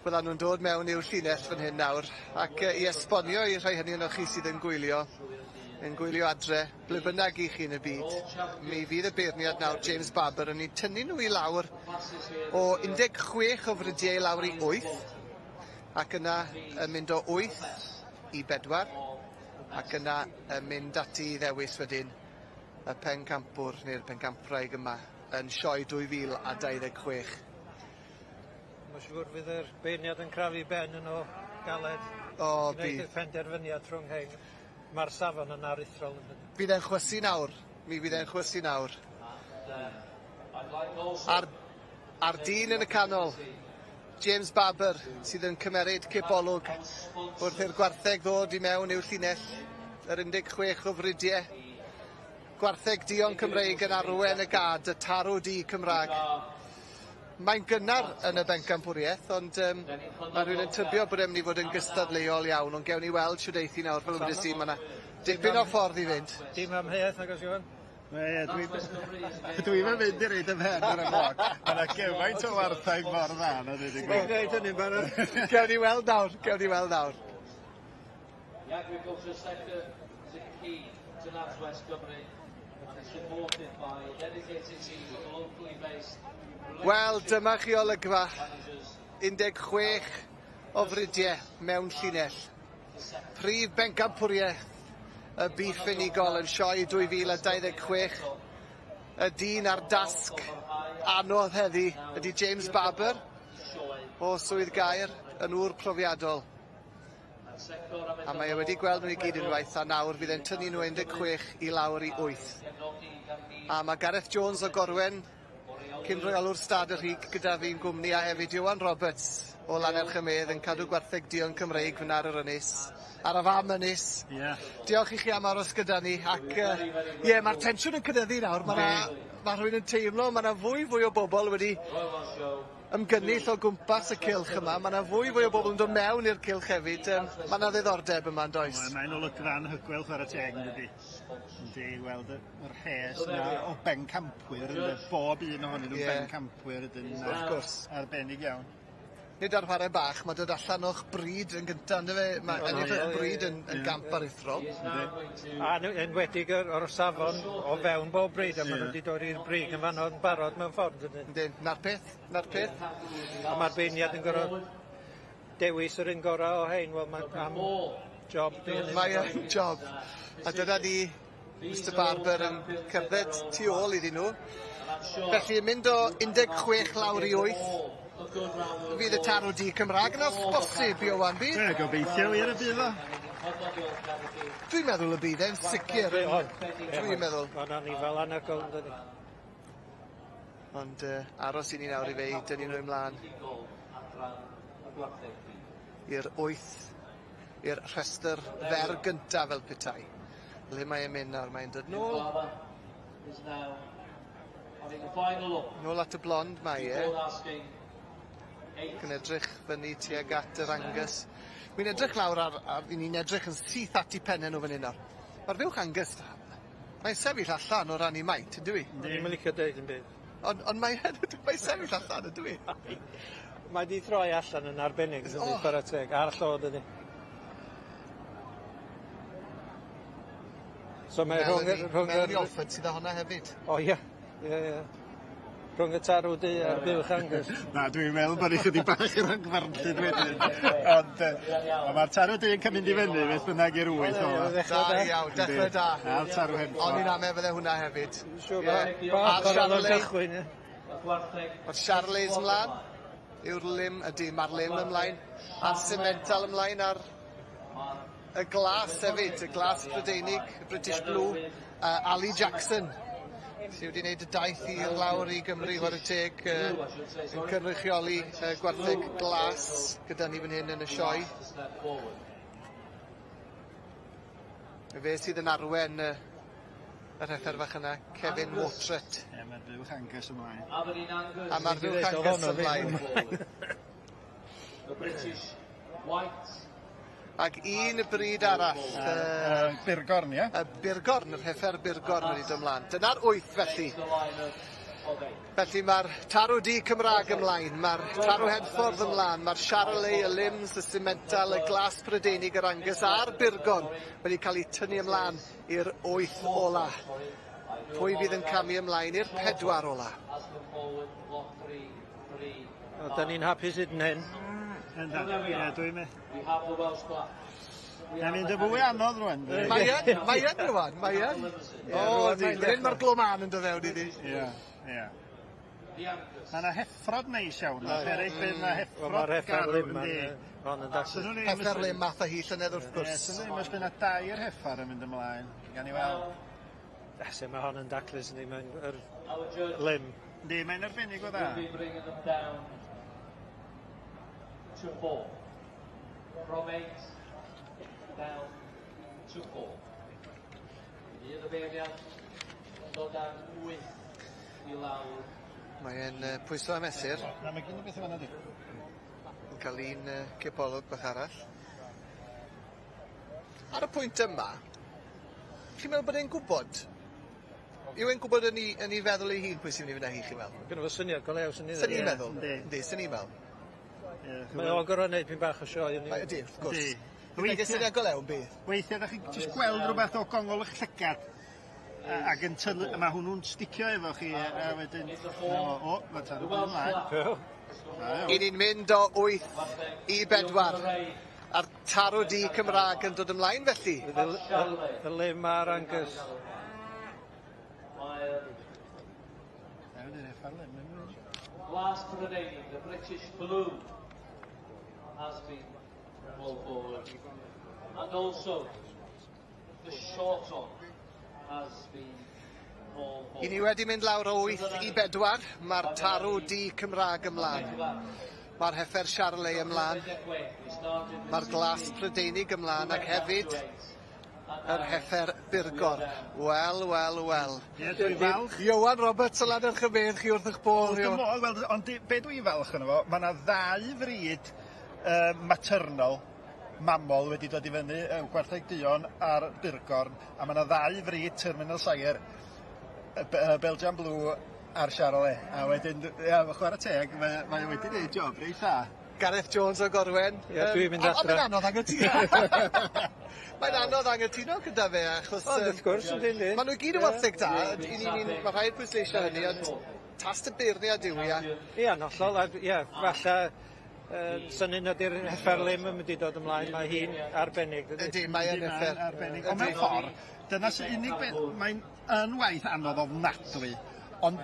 Speaker 2: Byddan nhw'n dod mewn i'w llinell fan hyn nawr, ac i esbonio i rhai hynny ohonoch chi sydd yn gwylio, adre, ble bynnag i chi yn y byd, mi fydd y beirniad nawr, James Barber, yn eu tynnu nhw i lawr o 16 o fridiau i lawr i 8, ac yna yn mynd o 8 i 4, ac yna yn mynd ati i ddewis wedyn y pencampwr neu'r pencampwraig yma yn sioe 2026.
Speaker 5: Mae'n siŵr fydd yr beirniad yn crafu ben yn o galed.
Speaker 2: O,
Speaker 5: Gwneud y
Speaker 2: bydd.
Speaker 5: penderfyniad rhwng hein. Mae'r safon yn aruthrol yn dydi.
Speaker 2: Bydd e'n chwysu nawr. Mi fydd e'n chwysu nawr. A'r dyn yn y canol, James Barber, sydd yn cymeryd cipolwg wrth i'r gwartheg ddod i mewn i'w llinell, yr 16 o fridiau. Gwartheg duon Cymreig yn arwen y gad, y tarw du Cymraeg. Mae'n gynnar yn y bencampwriaeth, ond mae rhywun yn tybio bod e'n mynd i fod yn gystadleuol iawn, ond gewn ni weld shwd eith hi nawr, fel wedes i, mae yna dipyn o ffordd i fynd.
Speaker 5: Dim amheuaeth nag oes Iwan?
Speaker 4: Ie, dwi'm yn mynd i reid 'y mhen ar y bloc. Ma' 'na gymaint o wartheg mor dda na dweud y gwir.
Speaker 5: Mae'n gwneud hynny'n barod.
Speaker 2: Gewn ni weld nawr, gewn ni weld nawr.
Speaker 3: The agriculture sector is a key to NatWest Cymru and is supported by a dedicated team of locally based
Speaker 2: Wel, dyma chi olygfa.
Speaker 3: managers
Speaker 2: 16 o fridiau mewn llinell. Prif bencampwriaeth y biff unigol yn sioe 2026. Y dyn ar dasg anodd heddi ydy James Barber o Swydd Gaer yn ŵr profiadol. A mae e wedi gweld nhw i gyd unwaith a nawr fydd e'n tynnu nhw 16 i lawr i 8. A mae Gareth Jones o Gorwen, cyn rheolwr Stad y Rhig gyda fi'n gwmni a hefyd Iwan Roberts o Lannerch y Medd yn cadw gwartheg duon Cymreig fyna ar yr ynys, ar y fam ynys.
Speaker 4: Ie.
Speaker 2: Diolch i chi am aros gyda ni ac ie, mae'r tensiwn yn cynyddu nawr. Mae ma rhywun yn teimlo, mae yna fwy fwy o bobl wedi ymgynnull o gwmpas y cylch yma. Mae yna fwy fwy o bobl yn dod mewn i'r cylch hefyd. Um, mae yna ddiddordeb yma, yn does?
Speaker 4: Mae'n olygfa anhygoel chwarae teg, yn dydi? Yndi, weld y yr rhes 'na o bencampwyr ynde, bob un ohonyn nhw'n yeah. bencampwyr ydyn.
Speaker 2: Wrth gwrs.
Speaker 4: Arbennig iawn.
Speaker 2: Nid ar chwarae bach, mae dod allan o'ch bryd yn gyntaf, ynddo fe? Mae ennill eich bryd yn, yn gamp aruthrol.
Speaker 5: A enwedig o'r, or safon o fewn bob bryd, a maen nhw wedi dod i'r brig yn fanno yn barod mewn ffordd, dydyn?
Speaker 2: Yndyn, na'r peth, na'r peth.
Speaker 5: A mae'r beirniad yn gorfod dewis yr un gorau o hein, wel mae'n am job.
Speaker 2: Mae yn job. A dyna ni Mister Barber yn cerdded tu ôl iddyn nhw. Felly yn mynd o 16 lawr i 8. Fydd y tarw du Cymraeg yn bosib, Iwan, bydd?
Speaker 4: Ie, gobeithio wir y bydd o.
Speaker 2: Dwi'n meddwl y bydd e'n sicr. Dwi'n meddwl.
Speaker 5: Mae'n anifal anhygoel, yn dydi?
Speaker 2: Ond uh, aros i ni nawr i fe i dynnu nhw ymlaen. I'r 8, i'r rhestr fer gyntaf fel petai. Le mae e'n mynd nawr? Mae'n dod nôl. Nôl at y blond mae e. Ac yn edrych fyny tuag at yr Angus. Wi'n edrych lawr ar, ar ni'n edrych yn syth at i pennau nhw fan hyn nawr. Mae'r fuwch Angus, mae'n sefyll allan o ran ei maint, yndyw i?
Speaker 5: Dwi'n yn licio deud yn byd.
Speaker 2: Ond on mae mae'n sefyll allan, yndyw i?
Speaker 5: Mae di troi allan yn arbennig, yn oh. chwarae teg, ar llo, dydy.
Speaker 2: So mae rhwng... Rhwng Melanie Alford sydd â hwnna hefyd.
Speaker 5: O ie, ie, ie. Rhwng y tarw du a'r buwch Angus.
Speaker 4: Na, dwi'n meddwl bod ni chydig bach yn rhagfarnllyd wedyn. Ond uh, mae'r tarw du yn cymryd i fyny, beth bynnag i'r wyth
Speaker 2: ola. Da iawn, dechrau da.
Speaker 4: A'r tarw hefyd.
Speaker 2: O'n i'n ame fydde hwnna hefyd.
Speaker 5: Siwr, yeah. A'r cychwyn, ie.
Speaker 2: Mae'r Charlies ymlaen. Yw'r lim, ydy, mae'r lim ymlaen. A'r Simmental ymlaen a'r y glas hefyd, y glas Prydeinig, y British Blue, uh, Ali Jackson, sydd wedi gwneud y daith i lawr i Gymru, chwarae teg, uh, yn cynrychioli uh, gwartheg glas gyda ni fan hyn yn y sioe. Fe sydd yn arwen uh, yr heffer fach yna, Kevin Watret.
Speaker 4: Ie, mae'r fuwch Angus ymlaen.
Speaker 2: A mae'r fuwch Angus ymlaen.
Speaker 3: The British White.
Speaker 2: Ac un bryd arall.
Speaker 4: Uh, Burgorn, ie?
Speaker 2: Y Burgorn, yr heffer Burgorn wedi dod ymlaen. Dyna'r wyth felly. Felly mae'r tarw du Cymraeg ymlaen, mae'r tarw Henffordd ymlaen, mae'r Charolais, y Lims, y Simmental, y Glas Prydeinig, yr Angus a'r Burgorn wedi cael eu tynnu ymlaen i'r wyth ola. Pwy fydd yn camu ymlaen i'r pedwar ola?
Speaker 5: O, da ni'n hapus hyd yn hyn.
Speaker 4: Yndan. Ie, dwi'n me... Mae'n mynd yn fwy anodd rwan.
Speaker 2: Mae yn, mae yn rwan, mae yn. O, di, fan hyn mae'r gloman yn dod fewn iddi.
Speaker 4: Ie, ie. Mae yna heffrod neis iawn. Mae peryg bydd yna heffrod
Speaker 5: Mae'r heffer
Speaker 4: garw,
Speaker 5: lim
Speaker 4: yndi.
Speaker 5: Hon yn daclus.
Speaker 2: Heffer lim math o hi llynedd wrth
Speaker 4: Ie,
Speaker 2: gwrs.
Speaker 4: swn i'n os bydd yna dair heffar yn mynd ymlaen. Gan i weld.
Speaker 5: Ase, mae hon yn daclus yndi, mae'n yr lim.
Speaker 4: Yndi, mae'n arbennig o dda.
Speaker 3: We'll be bringing them down to four. From eight down to four. Bydd y beirniad yn dod â wyth i lawr.
Speaker 2: Mae'n uh, pwyso a mesur.
Speaker 4: Na, mae gen i beth yma di.
Speaker 2: Yn cael un uh, cipolwg bach arall. Ar y pwynt yma, chi'n meddwl bod e'n gwybod? Yw e'n gwybod yn ei, yn ei feddwl ei hun pwy sy'n mynd i fynd â hi, chi'n meddwl?
Speaker 5: Gynno fo syniad go lew, sy'n
Speaker 2: Sy'n ni'n meddwl?
Speaker 4: Yndi.
Speaker 2: Yndi, sy'n ni'n meddwl.
Speaker 5: Mae o'n gorfod neud pyn bach o sioe.
Speaker 2: Ydy, wrth gwrs.
Speaker 4: Yndi.
Speaker 2: Weithiau syniad go lew yn bydd.
Speaker 4: Weithiau, da chi jyst gweld rhywbeth o gongol eich llygad ac yn tynnu, mae hwnnw'n sticio efo chi a wedyn, o, o, mae tarw ymlaen.
Speaker 2: I ni'n mynd o 8 i 4. A'r tarw du Cymraeg yn dod ymlaen felly.
Speaker 5: Y lim a'r Angus.
Speaker 3: Last remaining, the British Blue has been pulled forward. And also, the Shorthorn has been pulled forward.
Speaker 2: I ni wedi mynd lawr o 8 i 4, mae'r tarw du Cymraeg ymlaen. Mae'r heffer Charolais ymlaen, mae'r glas Prydeinig ymlaen ac hefyd Yr heffer burgor. Wel, wel, wel.
Speaker 4: Ie, dwi'n falch.
Speaker 2: Ioan Roberts o Lannerch y Medd, chi wrth 'ych bodd,
Speaker 4: Wrth fy
Speaker 2: Ioan.
Speaker 4: modd, wel, ond be dwi'n falch ono fo, ma' 'na ddau frid maternol, mamol wedi dod i fyny, y gwartheg duon a'r burgorn, a ma' 'na ddau frid terminal sire, y Belgian Blue a'r Charolais, a wedyn, ia, chwarae teg, mae, mae o wedi gwneud job reit dda.
Speaker 2: Gareth Jones o Gorwen.
Speaker 5: Ie, dwi'n mynd adra.
Speaker 2: Ond mae'n anodd anghytuno. Mae'n anodd anghytuno gyda fe, achos...
Speaker 5: Ond wrth gwrs, yndi, yndi.
Speaker 2: Maen nhw i gyd yn wartheg da, mae rhaid pwysleisio hynny, ond tast y beirniad yw i, a...
Speaker 5: Ie, yn hollol, a ie, falle synnu nad yw'r heffer ddim yn mynd i dod ymlaen, mae hi'n arbennig, dydy?
Speaker 2: Ydy, mae yn heffer.
Speaker 4: Arbennig, ond mewn ffordd, dyna sy'n unig beth, mae'n yn waith anodd ofnadwy, ond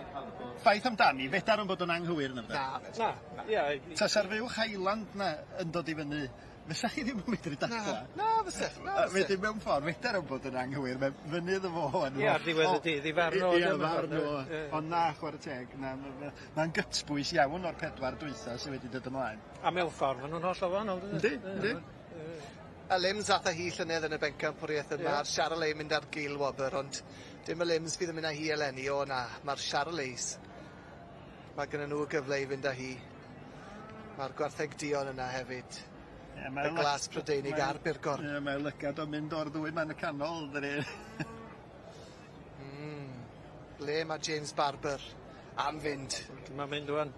Speaker 4: ffaith amdani, fedar yn bod yn anghywir yn
Speaker 2: Na,
Speaker 5: Na, ie.
Speaker 4: Tasa'r fuwch Highland na yn dod i fyny, fysa chi ddim yn medru dadla.
Speaker 2: Na, fysa, na fysa.
Speaker 4: Wedyn mewn ffordd, fedar yn bod yn anghywir, mae fyny iddo fo
Speaker 5: Ie, ar ddiwedd y dydd, i farn o.
Speaker 4: Ie, farn o. Ond na, chwarae teg, na, mae'n gytbwys iawn o'r pedwar dwytha sydd wedi dod ymlaen.
Speaker 5: A mewn ffordd, maen nhw'n hollol wahanol,
Speaker 4: dydyn? Yndi, yndi.
Speaker 2: Y Lims ath â hi llynedd yn y bencampwriaeth yma, a'r Charolais mynd ar gil wobr, ond dim y Lims fydd yn mynd â hi eleni, o na, mae'r Charolais. Mae gyda nhw y gyfle i fynd â hi. Mae'r gwartheg duon yna hefyd.
Speaker 4: Ie,
Speaker 2: Y glas Prydeinig a'r burgor.
Speaker 4: Ie, mae lygad o'n mynd o'r ddwy man y canol, dydi.
Speaker 2: Ble mae James Barber am fynd?
Speaker 5: Mae'n mynd wan.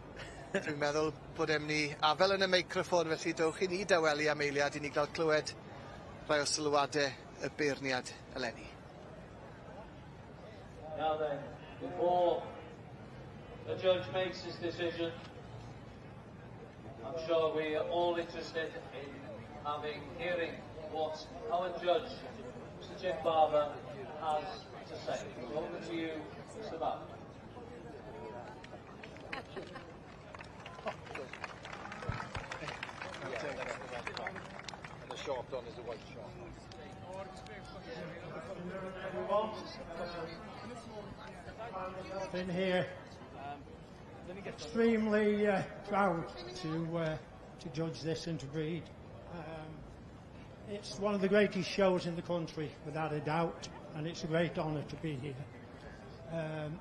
Speaker 2: Dwi'n meddwl bod e'n mynd i afel yn y meicroffon, felly dowch i ni dawelu am eiliad i ni gael clywed rhai o sylwadau y beirniad eleni.
Speaker 3: Now then, before the judge makes his decision, I'm sure we are all interested in hearing what our judge, Mr. Jim Barber, has to say. So over to you, Mr. Barber.
Speaker 6: And the short on is a white short.
Speaker 1: Been here extremely proud to judge this interbreed. It's one of the greatest shows in the country, without a doubt, and it's a great honour to be here.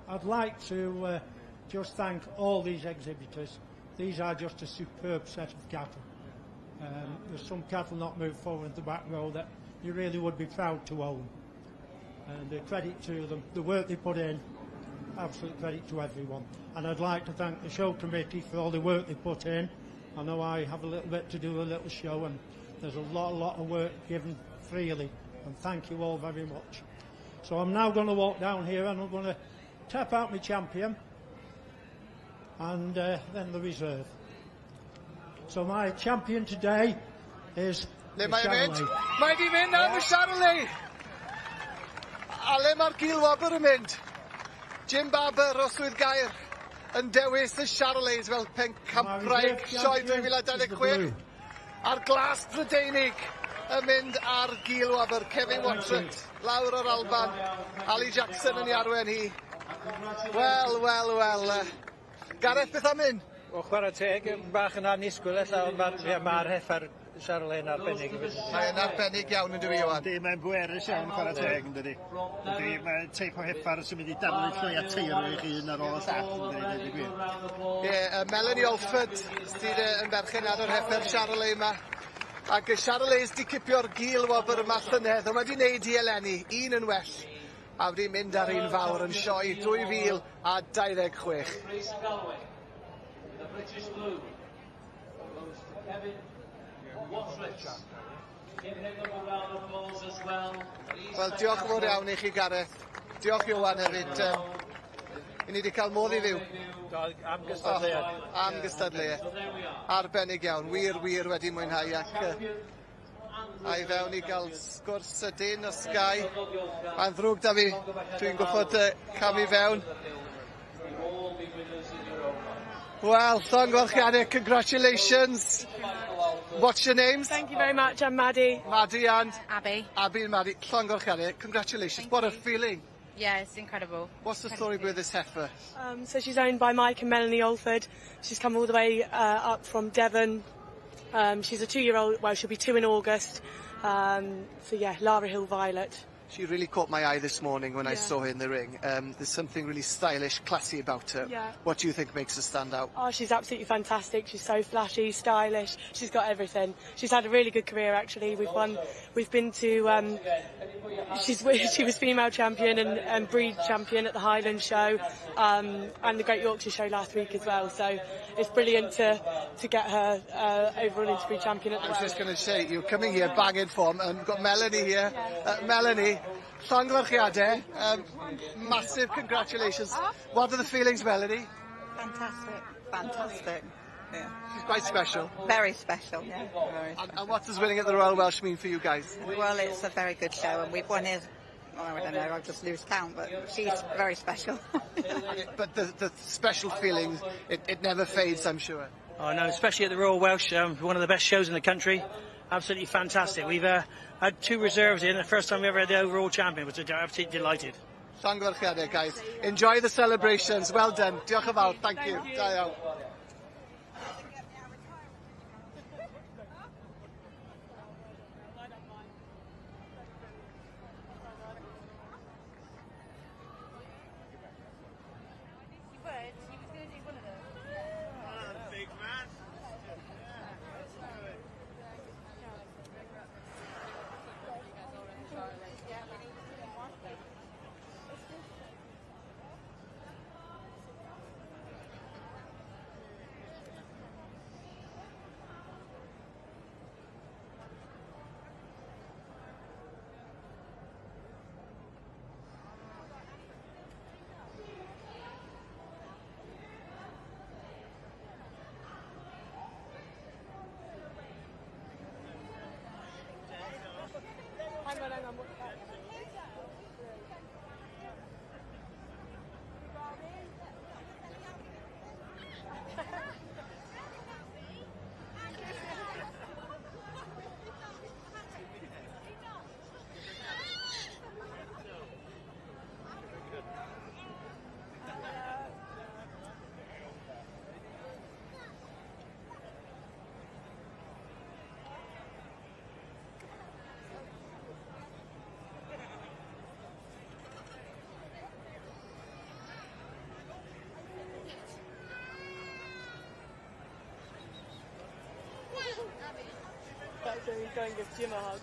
Speaker 1: I'd like to just thank all these exhibitors. These are just a superb set of cattle. There's some cattle not moved forward in the back row that you really would be proud to own. And the credit to them, the work they put in, absolute credit to everyone. And I'd like to thank the show committee for all the work they put in. I know I have a little bit to do with a little show, and there's a lot of work given freely. And thank you all very much. So I'm now going to walk down here and I'm going to tap out my champion and then the reserve. So my champion today is
Speaker 2: Le mae e'n mynd?
Speaker 1: Charolais.
Speaker 2: Mae di mynd am y Charolais! A le mae'r gil wobr yn mynd? Jim Barber o Swydd Gaer yn dewis y Charolais fel pencampwraig sioe 2026. A'r glas Prydeinig yn mynd ar gil wobr. Kevin Watson lawr o'r Alban. Ali Jackson yn ei arwen hi. Wel, wel, wel. Gareth, beth am hyn?
Speaker 5: O, chwarae teg, bach yn annisgwyl ella, ond mae'r ma heffer Charolais yn arbennig.
Speaker 2: Mae'n arbennig iawn yn dydi, Iwan.
Speaker 4: Yndi, mae'n bwerus iawn chwarae teg, yn dydi. Yndi, mae'n teip o heffar sy'n mynd i daflu llwy a teirw i chi un ar ôl y llall, yn dydi, dweud y gwir.
Speaker 2: Ie, Melanie Alford sydd yn berchen ar yr heffer Charolais yma. Ac y Charolais di cipio'r gil wobr yma llynedd, ond mae di wneud i eleni, un yn well. A wedi mynd ar un fawr yn sioe 2026.
Speaker 3: Grace Galway, the British Blue, goes to Kevin Watridge. Give him a round of applause as well.
Speaker 2: Wel, diolch yn fawr iawn i chi, Gareth. Diolch Iwan hefyd. I ni wedi cael modd i fyw.
Speaker 5: Am gystadleuaeth.
Speaker 2: Oh, am gystadleuaeth. Arbennig iawn. Wir, wir wedi mwynhau ac a i fewn i gael sgwrs sydyn o Sky. Mae'n ddrwg da fi. Dwi'n gwybod camu fewn. Wel, llongyfarchiadau, congratulations. What's your names?
Speaker 7: Thank you very much. I'm Maddie.
Speaker 2: Maddie and?
Speaker 8: Abby.
Speaker 2: Abby and Maddie. Llongyfarchiadau, congratulations.
Speaker 8: Thank
Speaker 2: What a
Speaker 8: you.
Speaker 2: feeling.
Speaker 8: Yeah, it's incredible.
Speaker 2: What's the story with this heifer?
Speaker 7: So she's owned by Mike and Melanie Alford. She's come all the way up from Devon. She's a 2-year-old, well, she'll be 2 in August. So yeah, Lara Hill Violet.
Speaker 2: She really caught my eye this morning when I
Speaker 7: Yeah.
Speaker 2: saw her in the ring. There's something really stylish, classy about her.
Speaker 7: Yeah.
Speaker 2: What do you think makes her stand out?
Speaker 7: Oh, she's absolutely fantastic. She's so flashy, stylish. She's got everything. She's had a really good career, actually. We've won. We've been to. She was female champion and breed champion at the Highland Show, and the Great Yorkshire Show last week as well. So it's brilliant to get her overall interbreed champion at the
Speaker 2: I was just going to say, you're coming here banging form, and we've got Melanie here. Melanie, llongyfarchiadau, massive congratulations. What are the feelings, Melanie?
Speaker 8: Fantastic, fantastic. Yeah.
Speaker 2: She's quite special.
Speaker 8: Very special, yeah. Very
Speaker 2: And what does winning at the Royal Welsh mean for you guys?
Speaker 8: Well, it's a very good show, and we've won it. Well, I don't know, I just lose count, but she's very special.
Speaker 2: But the special feeling, it never fades, I'm sure.
Speaker 9: Oh no, especially at the Royal Welsh, one of the best shows in the country. Absolutely fantastic. We've had two reserves in, the first time we ever had the overall champion, which I'm absolutely delighted.
Speaker 2: Llongyfarchiadau, guys. Enjoy the celebrations. Well done. Diolch yn fawr. Thank you. Da iawn.
Speaker 4: Big man.
Speaker 7: Hang on, hang on. What's that? That's when he's going to give Jim a hug.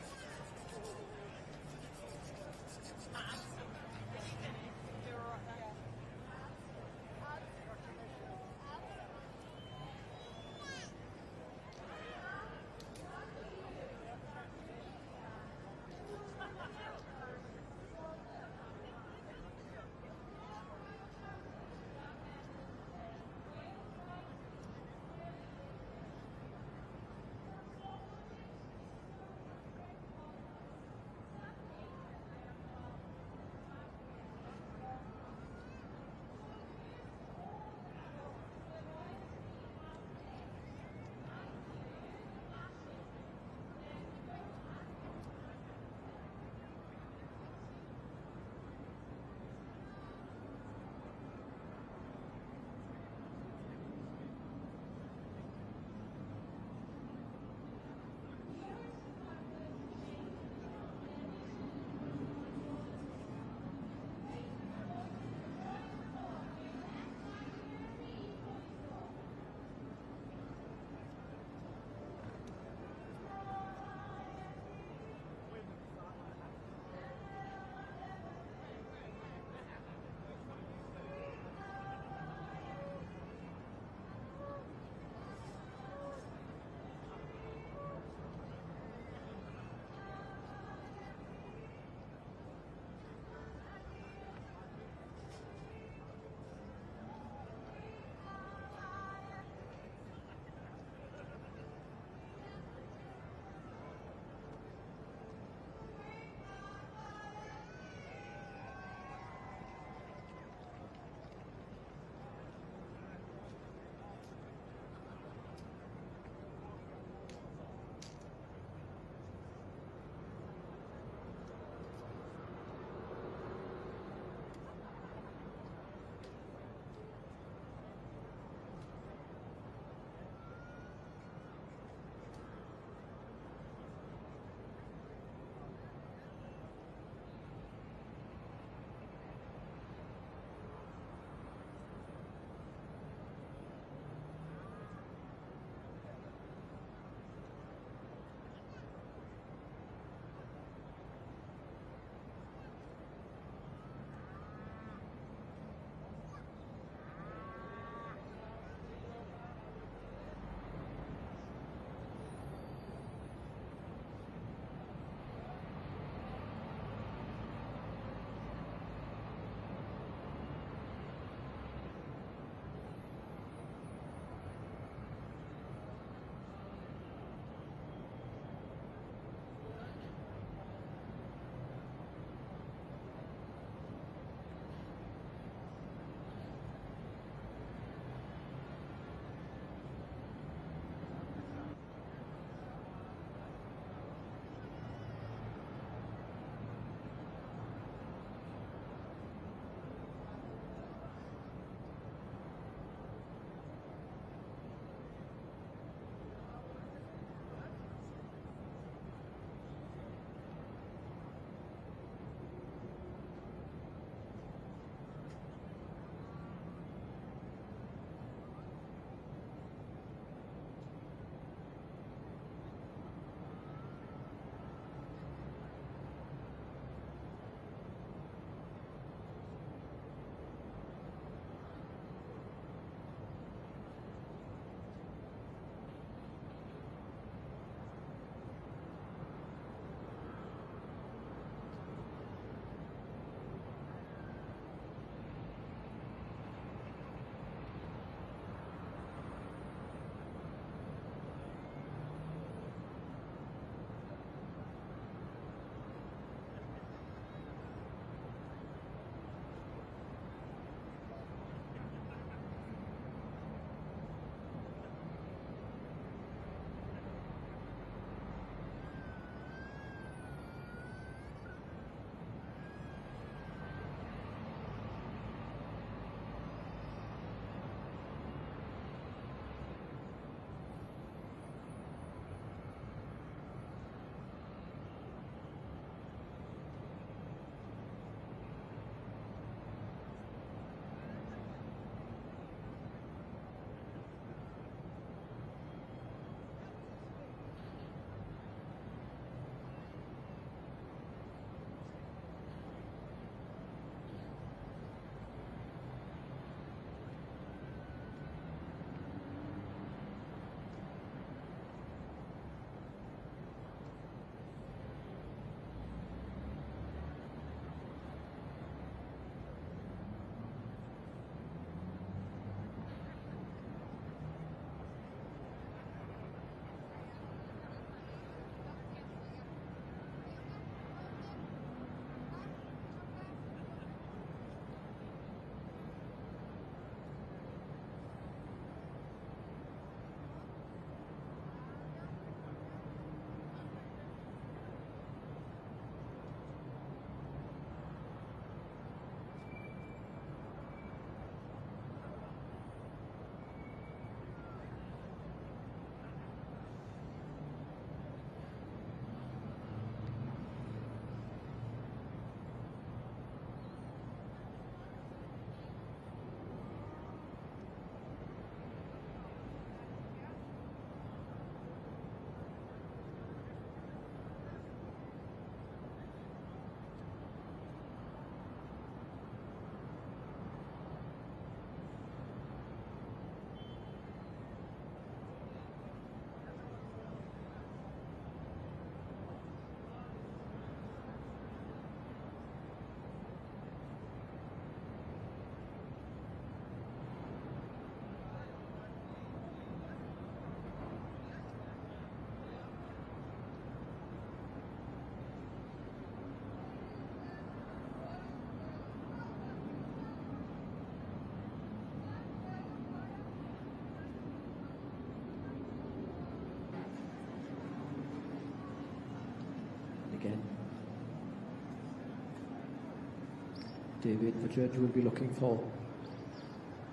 Speaker 10: David, the judge, will be looking for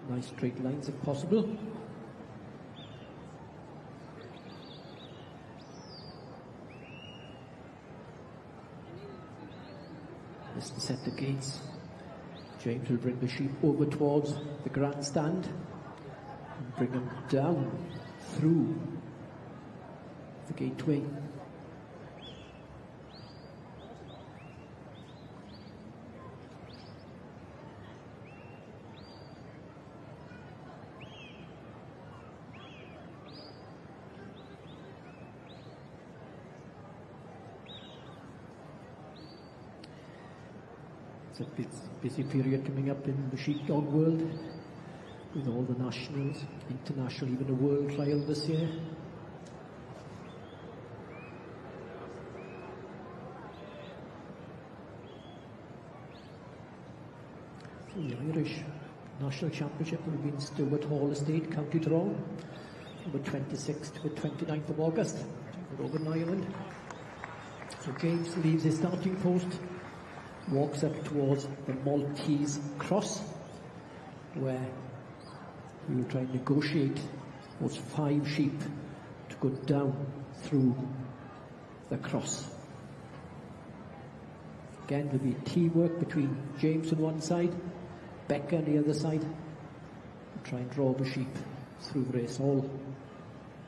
Speaker 10: nice straight lines if possible. This the set of gates. James will bring the sheep over towards the grandstand and bring them down through the gateway. It's a busy period coming up in the sheepdog world, with all the nationals, international, even a world trial this year. So the Irish National Championship will be in Stewart Hall Estate, County Tyrone, from the 26th to the 29th of August, in Northern Ireland. So James leaves his starting post, walks up towards the Maltese Cross, where he will try and negotiate those 5 sheep to go down through the cross. Again, there'll be teamwork between James on one side, Becca on the other side, to try and draw the sheep through the race. All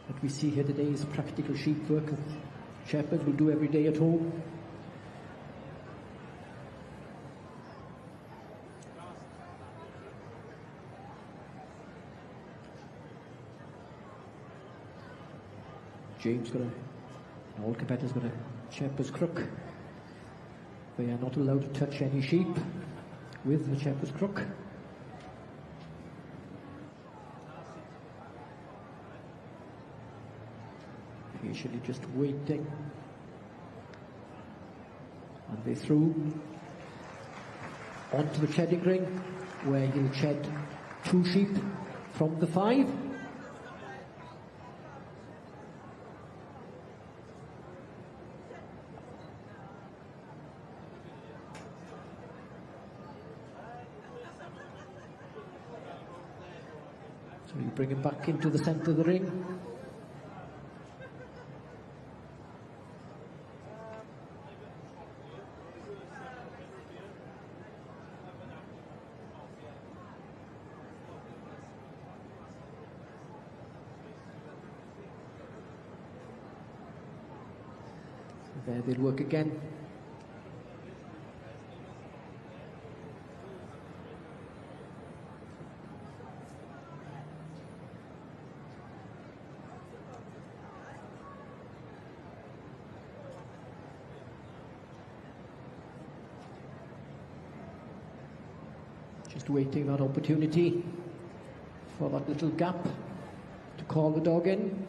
Speaker 10: that we see here today is practical sheep work that shepherds will do every day at home. James got a, all competitors got a shepherd's crook. They are not allowed to touch any sheep with the shepherd's crook. Patiently just waiting. And they threw onto the shedding ring, where he'll shed 2 sheep from the 5. So you bring him back into the centre of the ring. There they'll work again. Just waiting that opportunity for that little gap to call the dog in.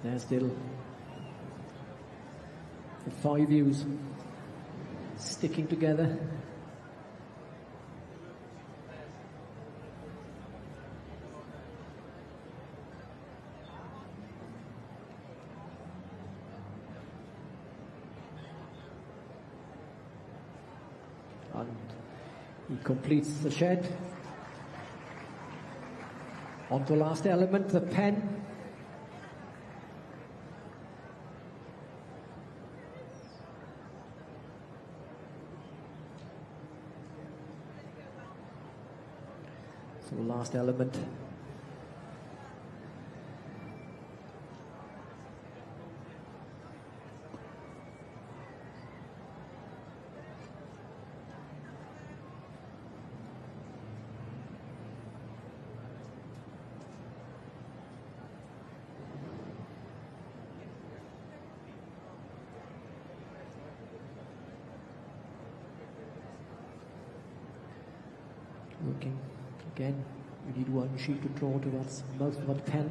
Speaker 10: There's still the 5 ewes sticking together. And he completes the shed. On to the last element, the pen. So the last element. Working again, you need one sheep to draw to that mouth of that pen.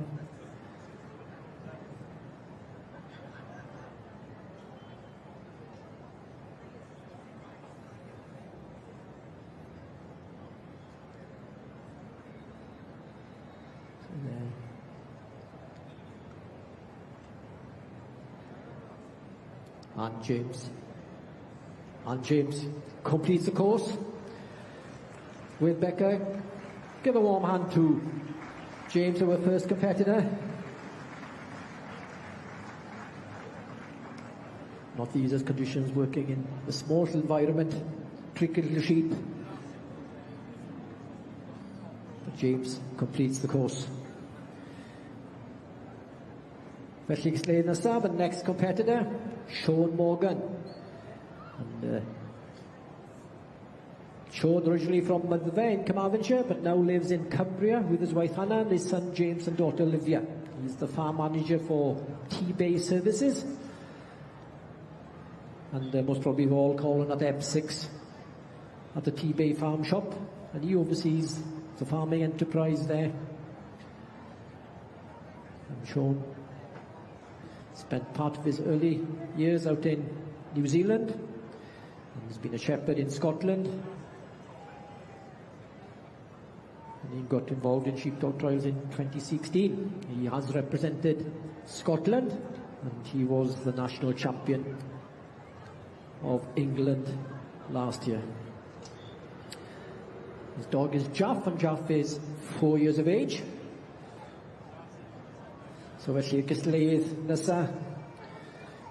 Speaker 10: So there. And James. And James completes the course with Becca. Give a warm hand to James, our first competitor. Not the easiest conditions working in a small environment, tricky little sheep. But James completes the course. Felly cystadleuydd nesaf, the next competitor, Sean Morgan. And Sean, originally from Myddfai in Carmarthenshire, but now lives in Cumbria with his wife Hannah and his son James and daughter Olivia. He's the farm manager for T-Bay Services. And most probably we're all calling at M6 at the T-Bay Farm Shop. And he oversees the farming enterprise there. And Sean spent part of his early years out in New Zealand. And he's been a shepherd in Scotland. And he got involved in sheepdog trials in 2016. He has represented Scotland, and he was the national champion of England last year. His dog is Jaff, and Jaff is 4 years of age. So felly y cystadleuydd nesa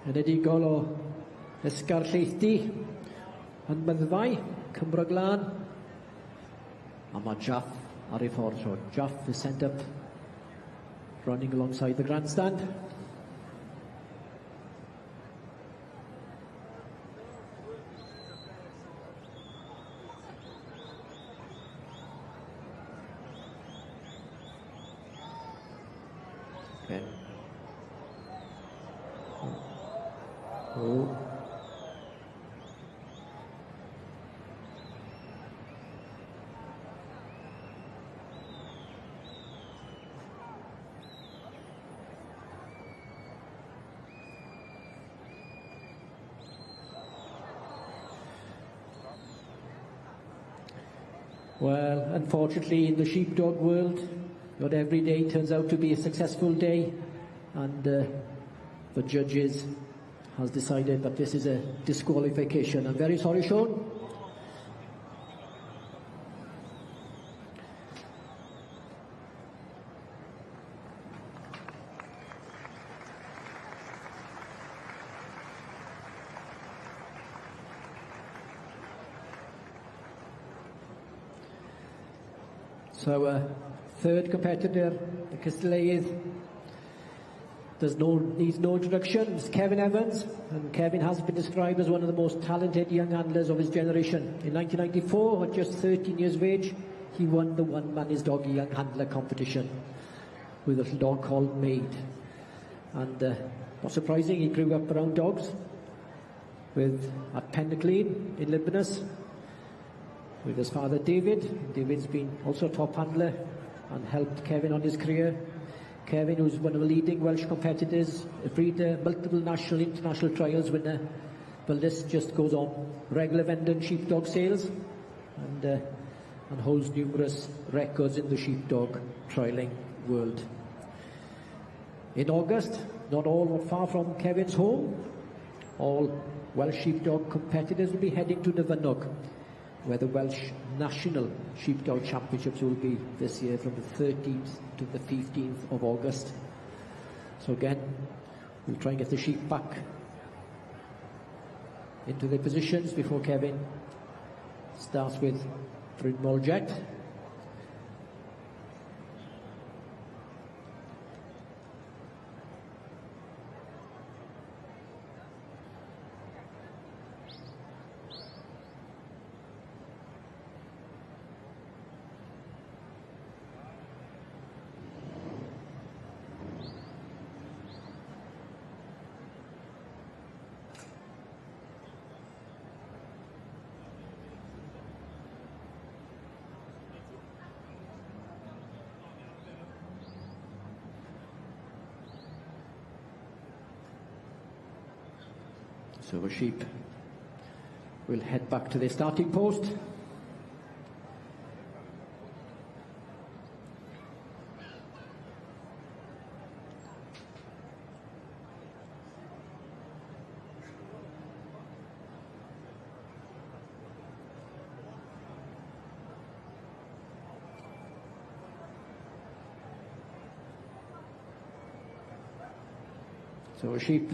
Speaker 10: yn enedigol o Ysgafn Lleithdy yn Myddfai, Cymro Glân. A mae Jaff ar ei ffordd. So Jaff is sent up running alongside the grandstand. Okay. Oh. Well, unfortunately, in the sheepdog world, not every day turns out to be a successful day, and the judges has decided that this is a disqualification. I'm very sorry, Sean. So, third competitor, the cystadleuydd, needs no introduction. It's Kevin Evans, and Kevin has been described as one of the most talented young handlers of his generation. In 1994, at just 13 years of age, he won the One Man His Dog Young Handler competition with a little dog called Maid. And not surprising, he grew up around dogs at Pen-y-Glyn in Libanus with his father David. David's been also a top handler and helped Kevin on his career. Kevin, who's one of the leading Welsh competitors, a breeder, multiple national, international trials winner. The list just goes on. Regular vendor in sheepdog sales and holds numerous records in the sheepdog trialling world. In August, not all but far from Kevin's home, all Welsh sheepdog competitors will be heading to Defynnog, where the Welsh National Sheepdog Championships will be this year from the 13th to the 15th of August. So again, we'll try and get the sheep back into their positions before Kevin starts with Bryn Jet. So the sheep will head back to their starting post. So a sheep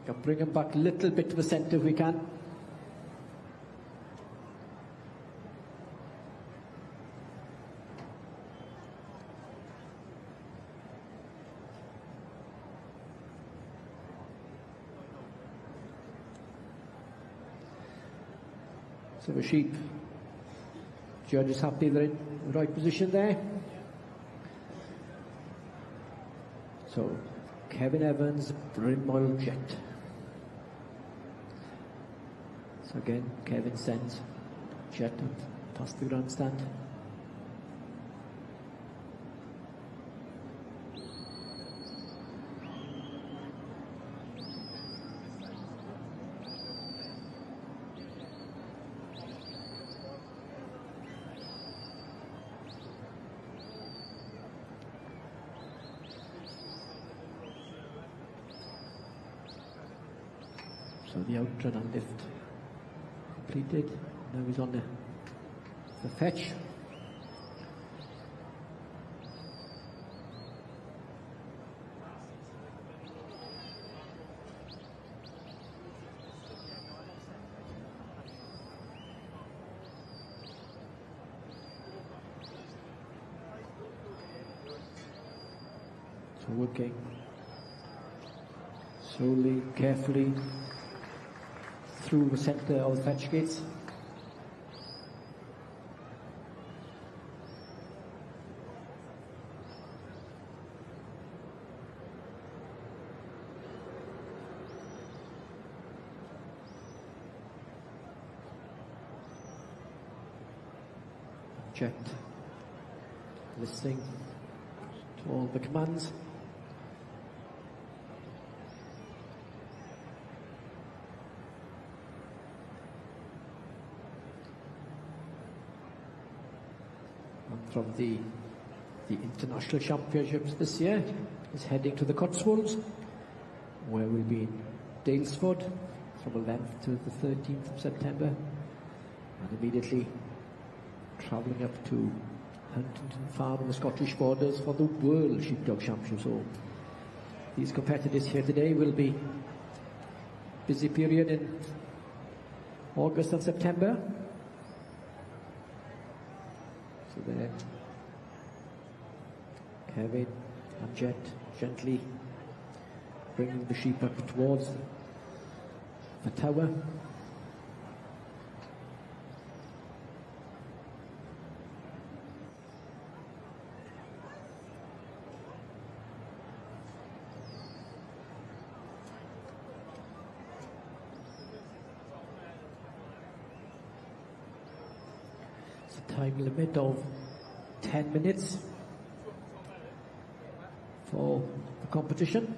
Speaker 10: can bring them back a little bit to the centre if we can. So the sheep, judge is happy they're in the right position there. So Kevin Evans, Brynmoel Jet. So again, Kevin sends Jet up past the grandstand. So the outrun and lift completed. Now he's on the fetch. So working slowly, carefully through the centre of the fetch gates. Jet listening to all the commands. And from the International Championships this year is heading to the Cotswolds, where we'll be in Daylesford from 11th to the 13th of September, and immediately travelling up to Huntington Farm on the Scottish borders for the World Sheepdog Championship. So these competitors here today will be busy period in August and September. So there, Kevin and Jet gently bringing the sheep up towards the tower. It's a time limit of 10 minutes for the competition.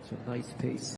Speaker 10: It's a nice pace.